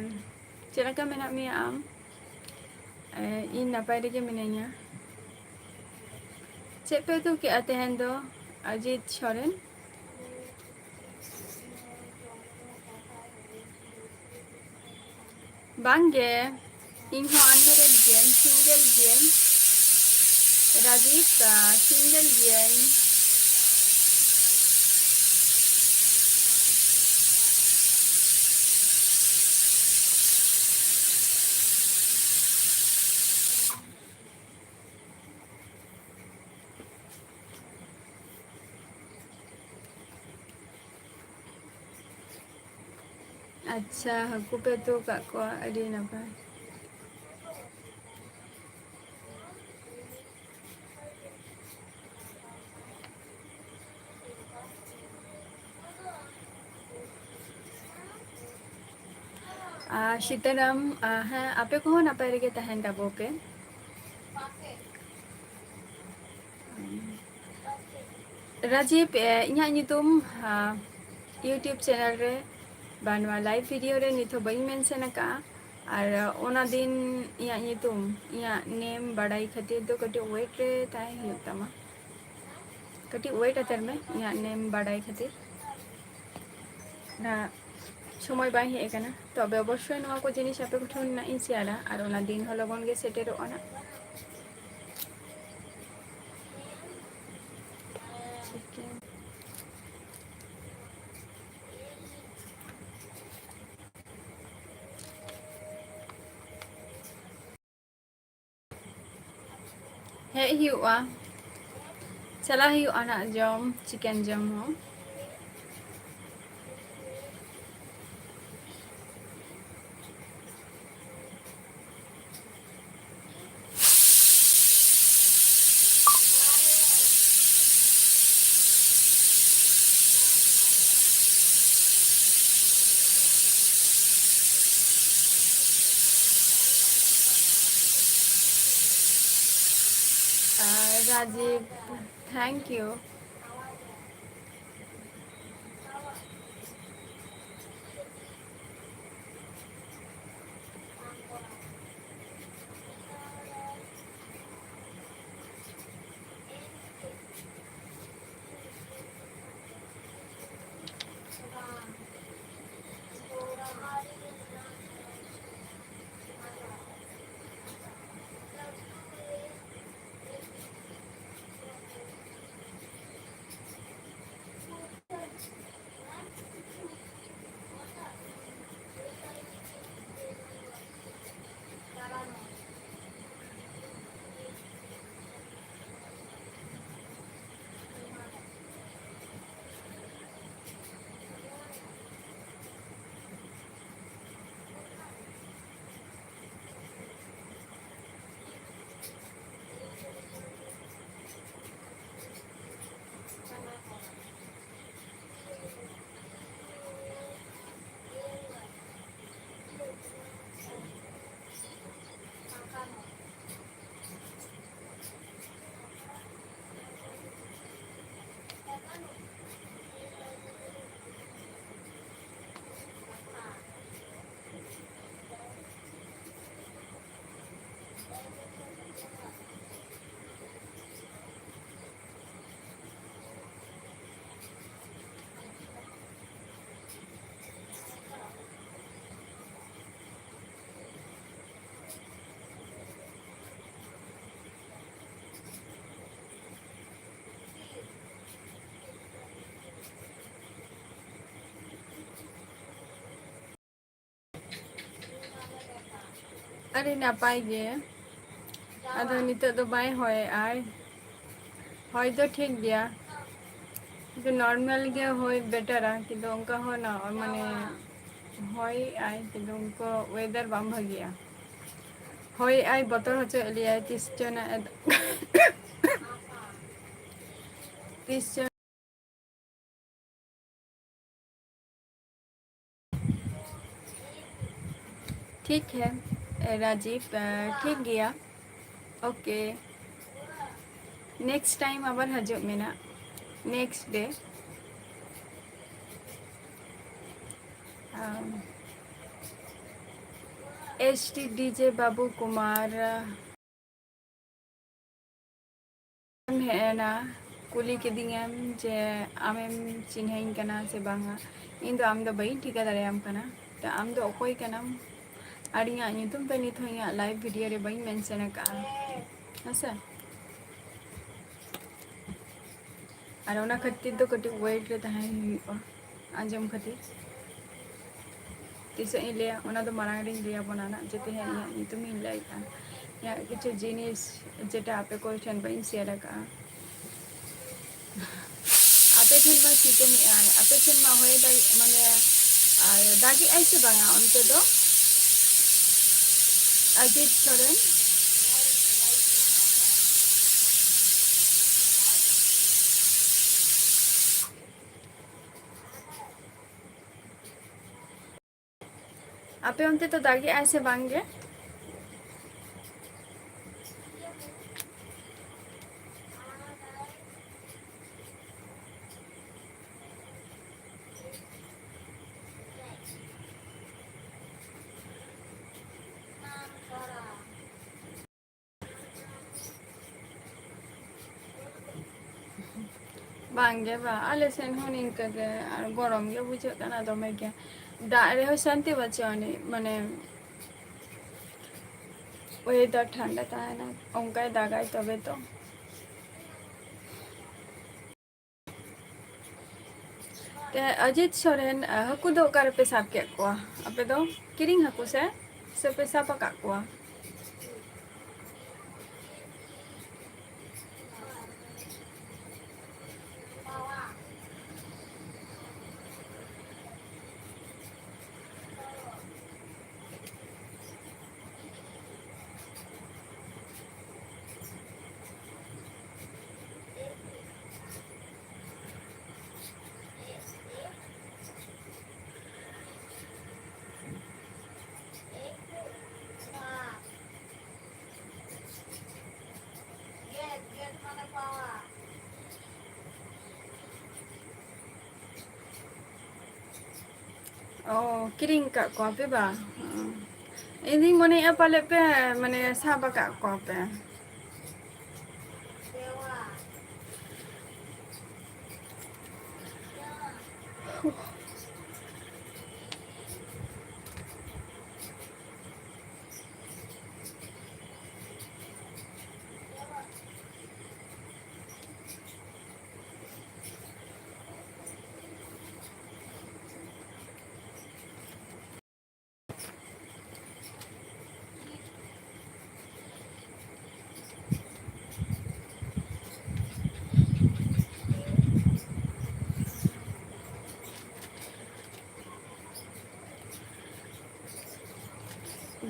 ᱪᱮᱫ ᱞᱮᱠᱟ ᱢᱮᱱᱟᱜ ᱢᱮᱭᱟ ᱟᱢ? ᱮ, ᱤᱧ ᱱᱟᱯᱟᱭ ᱨᱮᱜᱮ ᱢᱤᱱᱟᱹᱧᱟ᱾ ᱪᱮᱫ ᱯᱮ ᱩᱛᱩ ᱠᱮᱜᱼᱟ ᱛᱮᱦᱮᱧ ᱫᱚ, ᱚᱡᱤᱛ ᱥᱚᱨᱮᱱ? ᱵᱟᱝᱜᱮ, ᱤᱧ ᱦᱚᱸ unmarried ᱜᱤᱭᱟᱹᱧ, single ᱜᱤᱭᱟᱹᱧ᱾ ᱨᱟᱡᱤᱵᱽ, ᱟ, single ᱜᱤᱭᱟᱹᱧ᱾ ᱟᱪᱪᱷᱟ, ᱦᱟᱹᱠᱩ ᱯᱮ ᱩᱛᱩ ᱟᱠᱟᱫ ᱠᱚᱣᱟ, ᱟᱹᱰᱤ ᱱᱟᱯᱟᱭ᱾ ᱟᱨ ᱥᱤᱛᱟᱨᱟᱢ, ᱟ, ᱦᱮᱸ, ᱟᱯᱮ ᱠᱚᱦᱚᱸ ᱱᱟᱯᱟᱭ ᱨᱮᱜᱮ ᱛᱟᱦᱮᱱ ᱛᱟᱵᱚ ᱯᱮ᱾ ᱨᱟᱡᱤᱵᱽ, ᱮ, ᱤᱧᱟᱹᱜ ᱧᱩᱛᱩᱢ, ᱟ, YouTube channel ᱨᱮ ᱵᱟ ᱱᱚᱣᱟ live video ᱨᱮ ᱱᱤᱛ ᱦᱚᱸ ᱵᱟᱹᱧ mention ᱟᱠᱟᱫᱼᱟ᱾ ᱟᱨ ᱚᱱᱟ ᱫᱤᱱ ᱤᱧᱟᱹᱜ ᱧᱩᱛᱩᱢ, ᱤᱧᱟᱹᱜ name ᱵᱟᱰᱟᱭ ᱠᱷᱟᱹᱛᱤᱨ ᱫᱚ ᱠᱟᱹᱴᱤᱡ wait ᱨᱮ ᱛᱟᱦᱮᱸ ᱦᱩᱭᱩᱜ ᱛᱟᱢᱟ᱾ ᱠᱟᱹᱴᱤᱡ wait ᱦᱟᱛᱟᱲ ᱢᱮ, ᱤᱧᱟᱹᱜ name ᱵᱟᱰᱟᱭ ᱠᱷᱟᱹᱛᱤᱨ᱾ ᱚᱱᱟ ᱥᱚᱢᱚᱭ ᱵᱟᱭ ᱦᱮᱡ ᱟᱠᱟᱱᱟ, ᱛᱚᱵᱮ ᱚᱵᱚᱥᱥᱳᱭ ᱱᱚᱣᱟ ᱠᱚ ᱡᱤᱱᱤᱥ ᱟᱯᱮ ᱠᱚᱴᱷᱮᱱ ᱱᱟᱜ ᱤᱧ ᱥᱮᱭᱟᱨᱟ, ᱟᱨ ᱚᱱᱟ ᱫᱤᱱ ᱦᱚᱸ ᱞᱚᱜᱚᱱ ᱜᱮ ᱥᱮᱴᱮᱨᱚᱜᱼᱟ ᱱᱟᱜ᱾ ᱴᱷᱤᱠ ᱜᱮᱭᱟ᱾ ᱦᱮᱡ ᱦᱩᱭᱩᱜᱼᱟ, ᱪᱟᱞᱟᱜ ᱦᱩᱭᱩᱜᱼᱟ ᱱᱟᱜ ᱡᱚᱢ, chicken ᱡᱚᱢ ᱦᱚᱸ᱾ Uh, Rajiv, thank you. ᱟᱹᱰᱤ ᱱᱟᱯᱟᱭ ᱜᱮ᱾ ᱟᱫᱚ ᱱᱤᱛᱚᱜ ᱫᱚ ᱵᱟᱭ ᱦᱚᱭᱮᱜᱼᱟᱭ᱾ ᱦᱚᱭ ᱫᱚ ᱴᱷᱤᱠ ᱜᱮᱭᱟ, ᱠᱤᱱᱛᱩ normal ᱜᱮ ᱦᱚᱭ ᱵᱮᱴᱟᱨᱟ, ᱠᱤᱱᱛᱩ ᱚᱱᱠᱟ ᱦᱚᱸ ᱱᱚ-, ᱢᱟᱱᱮ ᱦᱚᱭᱮᱜᱼᱟᱭ, ᱠᱤᱱᱛᱩ ᱚᱱᱠᱟ weather ᱵᱟᱝ ᱵᱷᱟᱹᱜᱤᱭᱟ᱾ ᱦᱚᱭᱮᱜᱼᱟᱭ, ᱵᱚᱛᱚᱨ ᱦᱚᱪᱚᱭᱮᱫ ᱞᱮᱭᱟᱭ, ᱛᱤᱥ ᱪᱚ ᱱᱟᱜ ᱮ-, ᱛᱤᱥ ᱪᱚ ᱴᱷᱤᱠ ᱦᱮ, ᱨᱟᱡᱤᱵ, ᱴᱷᱤᱠ ᱜᱮᱭᱟ᱾ Okay, next time ᱟᱵᱟᱨ ᱦᱤᱡᱩᱜ ᱢᱮ ᱱᱟᱜ, next day᱾ S T D ᱡᱮ ᱵᱟᱹᱵᱩ ᱠᱩᱢᱟᱨ, ᱦᱮᱡ ᱮᱱᱟ, ᱠᱩᱞᱤ ᱠᱤᱫᱤᱧᱟᱢ ᱡᱮ ᱟᱢᱮᱢ ᱪᱤᱱᱦᱟᱹᱧ ᱠᱟᱱᱟ ᱥᱮ ᱵᱟᱝᱟ᱾ ᱤᱧ ᱫᱚ ᱟᱢ ᱫᱚ ᱵᱟᱹᱧ ᱴᱷᱤᱠᱟᱹ ᱫᱟᱲᱮᱭᱟᱢ ᱠᱟᱱᱟ, ᱛᱚ ᱟᱢ ᱫᱚ ᱚᱠᱚᱭ ᱠᱟᱱᱟᱢ? ᱟᱨ ᱤᱧᱟᱹᱜ ᱧᱩᱛᱩᱢ ᱫᱚ ᱱᱤᱛ ᱦᱚᱸ ᱤᱧᱟᱹᱜ live video ᱨᱮ ᱵᱟᱹᱧ mention ᱟᱠᱟᱫᱼᱟ, ᱦᱮᱸᱥᱮ? ᱟᱨ ᱚᱱᱟ ᱠᱷᱟᱹᱛᱤᱨ ᱫᱚ ᱠᱟᱹᱴᱤᱡ wait ᱨᱮ ᱛᱟᱦᱮᱸ ᱦᱩᱭᱩᱜᱼᱟ, ᱟᱸᱡᱚᱢ ᱠᱷᱟᱹᱛᱤᱨ᱾ ᱛᱤᱥᱚᱜ ᱤᱧ ᱞᱟᱹᱭᱟ, ᱚᱱᱟ ᱫᱚ ᱢᱟᱲᱟᱝ ᱨᱤᱧ ᱞᱟᱹᱭ ᱟᱵᱚᱱᱟ ᱱᱟᱜ, ᱡᱮᱛᱮ ᱦᱮᱸ ᱤᱧᱟᱹᱜ ᱧᱩᱛᱩᱢ ᱤᱧ ᱞᱟᱹᱭᱮᱫᱼᱟ᱾ ᱤᱧᱟᱹᱜ ᱠᱤᱪᱷᱩ ᱡᱤᱱᱤᱥ ᱡᱮᱴᱟ ᱟᱯᱮ ᱠᱚ ᱴᱷᱮᱱ ᱵᱟᱹᱧ share ᱟᱠᱟᱫᱼᱟ, ᱟᱯᱮ ᱴᱷᱮᱱ ᱢᱟ ᱥᱤᱛᱩᱝ ᱮᱫᱼᱟᱭ, ᱟᱯᱮ ᱴᱷᱮᱱ ᱢᱟ ᱦᱚᱭ ᱫᱟᱭ, ᱢᱟᱱᱮ, ᱟᱨ ᱫᱟᱜᱮᱜᱼᱟᱭ ᱥᱮ ᱵᱟᱝᱟ ᱚᱱᱛᱮ ᱫᱚ? ᱚᱡᱤᱛ ᱥᱚᱨᱮᱱ᱾ ᱟᱯᱮ ᱚᱱᱛᱮ ᱫᱚ ᱫᱟᱜᱮᱜᱼᱟᱭ ᱥᱮ ᱵᱟᱝ ᱜᱮ? ᱵᱟᱝ ᱜᱮ ᱵᱟᱝ, ᱟᱞᱮ ᱥᱮᱱ ᱦᱚᱸ ᱱᱤᱝᱠᱟᱹ ᱜᱮ, ᱟᱨ ᱜᱚᱨᱚᱢ ᱜᱮ ᱵᱩᱡᱷᱟᱹᱜ ᱠᱟᱱᱟ ᱫᱚᱢᱮ ᱜᱮ᱾ ᱫᱟᱜ ᱨᱮᱦᱚᱸ ᱥᱟᱱᱛᱤ ᱵᱟᱹᱪᱩᱜ ᱟᱹᱱᱤᱡ, ᱢᱟᱱᱮ weather ᱴᱷᱟᱱᱰᱟ ᱛᱟᱦᱮᱱᱟ, ᱚᱱᱠᱟᱭ ᱫᱟᱜᱟᱭ ᱛᱚᱵᱮ ᱛᱚ᱾ ᱛᱮ ᱚᱡᱤᱛ ᱥᱚᱨᱮᱱ, ᱦᱟᱹᱠᱩ ᱫᱚ ᱚᱠᱟ ᱨᱮᱯᱮ ᱥᱟᱵ ᱠᱮᱫ ᱠᱚᱣᱟ? ᱟᱯᱮ ᱫᱚ ᱠᱤᱨᱤᱧ ᱦᱟᱹᱠᱩ ᱥᱮ? ᱥᱮ ᱯᱮ ᱥᱟᱵ ᱟᱠᱟᱫ ᱠᱚᱣᱟ? ᱚ, ᱠᱤᱨᱤᱧ ᱟᱠᱟᱫ ᱠᱚᱣᱟ ᱯᱮ ᱵᱟ? ᱚ᱾ ᱤᱧ ᱫᱩᱧ ᱢᱚᱱᱮᱭᱮᱫᱼᱟ ᱯᱟᱞᱮ ᱯᱮ, ᱢᱟᱱᱮ, ᱥᱟᱵ ᱟᱠᱟᱫ ᱠᱚᱣᱟ ᱯᱮ᱾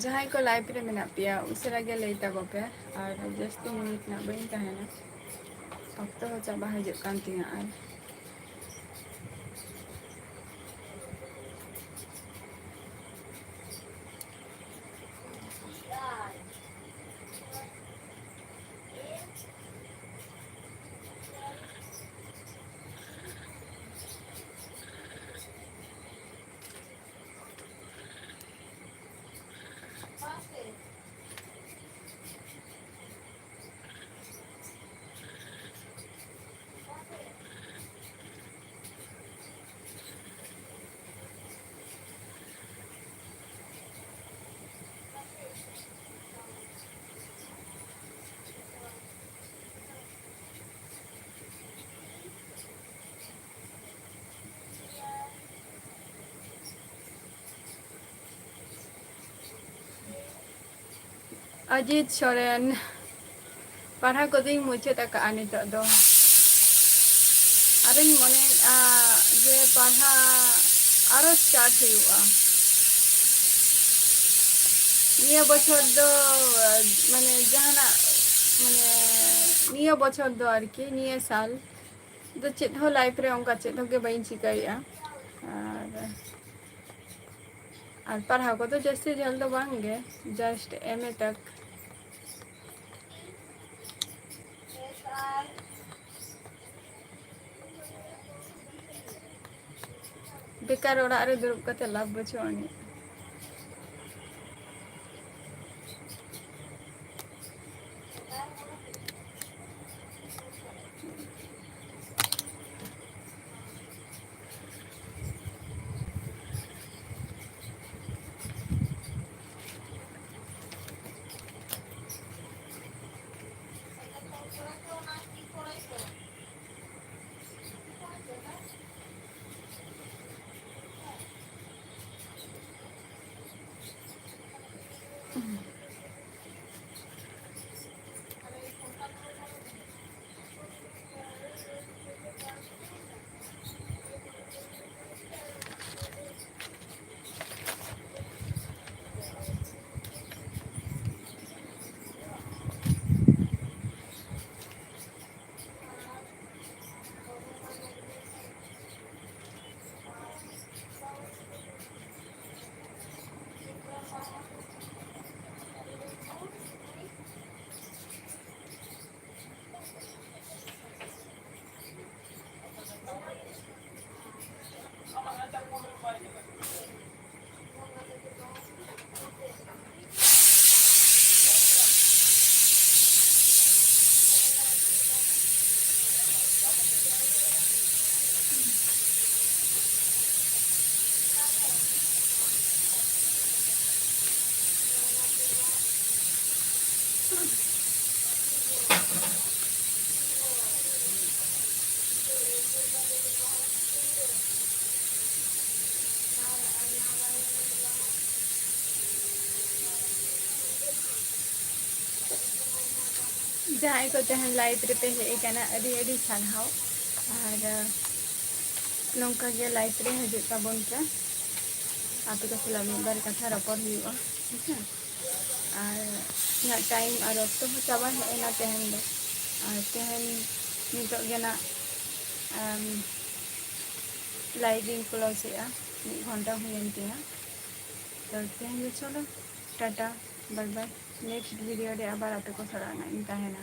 ᱡᱟᱦᱟᱸᱭ ᱠᱚ live ᱨᱮ ᱢᱮᱱᱟᱜ ᱯᱮᱭᱟ, ᱩᱥᱟᱹᱨᱟ ᱜᱮ ᱞᱟᱹᱭ ᱛᱟᱵᱚ ᱯᱮ, ᱟᱨ ᱡᱟᱹᱥᱛᱤ ᱢᱤᱱᱤᱴ ᱨᱮᱱᱟᱜ ᱵᱟᱹᱧ ᱛᱟᱦᱮᱱᱟ, ᱚᱠᱛᱚ ᱦᱚᱸ ᱪᱟᱵᱟ ᱦᱤᱡᱩᱜ ᱠᱟᱱ ᱛᱤᱧᱟᱹ᱾ ᱟᱨ ᱚᱡᱤᱛ ᱥᱚᱨᱮᱱ, ᱯᱟᱲᱦᱟᱣ ᱠᱚᱫᱚᱧ ᱢᱩᱪᱟᱹᱫ ᱟᱠᱟᱫᱼᱟ ᱱᱤᱛᱚᱜ ᱫᱚ᱾ ᱟᱨᱤᱧ ᱢᱚᱱᱮᱭᱮᱫᱼᱟ ᱡᱮ ᱯᱟᱲᱦᱟᱜ ᱟᱨᱚ start ᱦᱩᱭᱩᱜᱼᱟ᱾ ᱱᱤᱭᱟᱹ ᱵᱚᱪᱷᱚᱨ ᱫᱚ, ᱢᱟᱱᱮ, ᱡᱟᱦᱟᱱᱟᱜ, ᱢᱟᱱᱮ, ᱱᱤᱭᱟᱹ ᱵᱚᱪᱷᱚᱨ ᱫᱚ ᱟᱨᱠᱤ, ᱱᱤᱭᱟᱹ ᱥᱟᱞ ᱫᱚ ᱪᱮᱫ ᱦᱚᱸ life ᱨᱮ ᱚᱱᱠᱟ ᱪᱮᱫ ᱦᱚᱸ ᱜᱮ ᱵᱟᱹᱧ ᱪᱤᱠᱟᱹᱭᱮᱫᱼᱟ᱾ ᱟᱨ, ᱟᱨ ᱯᱟᱲᱦᱟᱣ ᱠᱚᱫᱚ ᱡᱟᱹᱥᱛᱤ ᱡᱷᱟᱹᱞ ᱫᱚ ᱵᱟᱝ ᱜᱮ, just M A ᱛᱟᱠ᱾ ᱵᱮᱠᱟᱨ ᱚᱲᱟᱜ ᱨᱮ ᱫᱩᱲᱩᱵ ᱠᱟᱛᱮ ᱞᱟᱵᱷ ᱵᱟᱹᱪᱩᱜ ᱟᱹᱱᱤᱡ᱾ ᱡᱟᱦᱟᱸᱭ ᱠᱚ ᱛᱮᱦᱮᱧ live ᱨᱮᱯᱮ ᱦᱮᱡ ᱟᱠᱟᱱᱟ, ᱟᱹᱰᱤ ᱟᱹᱰᱤ ᱥᱟᱨᱦᱟᱣ᱾ ᱟᱨ ᱱᱚᱝᱠᱟ ᱜᱮ live ᱨᱮ ᱦᱤᱡᱩᱜ ᱛᱟᱵᱚᱱ ᱯᱮ, ᱟᱯᱮ ᱠᱚ ᱥᱟᱞᱟᱜ ᱢᱤᱫ ᱵᱟᱨ ᱠᱟᱛᱷᱟ ᱨᱚᱯᱚᱲ ᱦᱩᱭᱩᱜᱼᱟ, ᱦᱮᱸ ᱥᱮ? ᱟᱨ ᱤᱧᱟᱹᱜ time ᱟᱨ ᱚᱠᱛᱚ ᱦᱚᱸ ᱪᱟᱵᱟ ᱦᱮᱡ ᱮᱱᱟ ᱛᱮᱦᱮᱧ ᱫᱚ᱾ ᱟᱨ ᱛᱮᱦᱮᱧ ᱱᱤᱛᱚᱜ ᱜᱮ ᱱᱟᱜ, ᱟᱢ, live ᱤᱧ close ᱮᱜᱼᱟ, ᱢᱤᱫ ᱜᱷᱚᱱᱴᱟ ᱦᱩᱭᱮᱱ ᱛᱤᱧᱟ᱾ ᱛᱚ ᱛᱮᱦᱮᱧ ᱫᱚ ᱪᱚᱞᱚ, Tata, bye bye, next video ᱨᱮ ᱟᱵᱟᱨ ᱟᱯᱮ ᱠᱚ ᱥᱟᱞᱟᱜ ᱱᱟᱜ ᱤᱧ ᱛᱟᱦᱮᱱᱟ᱾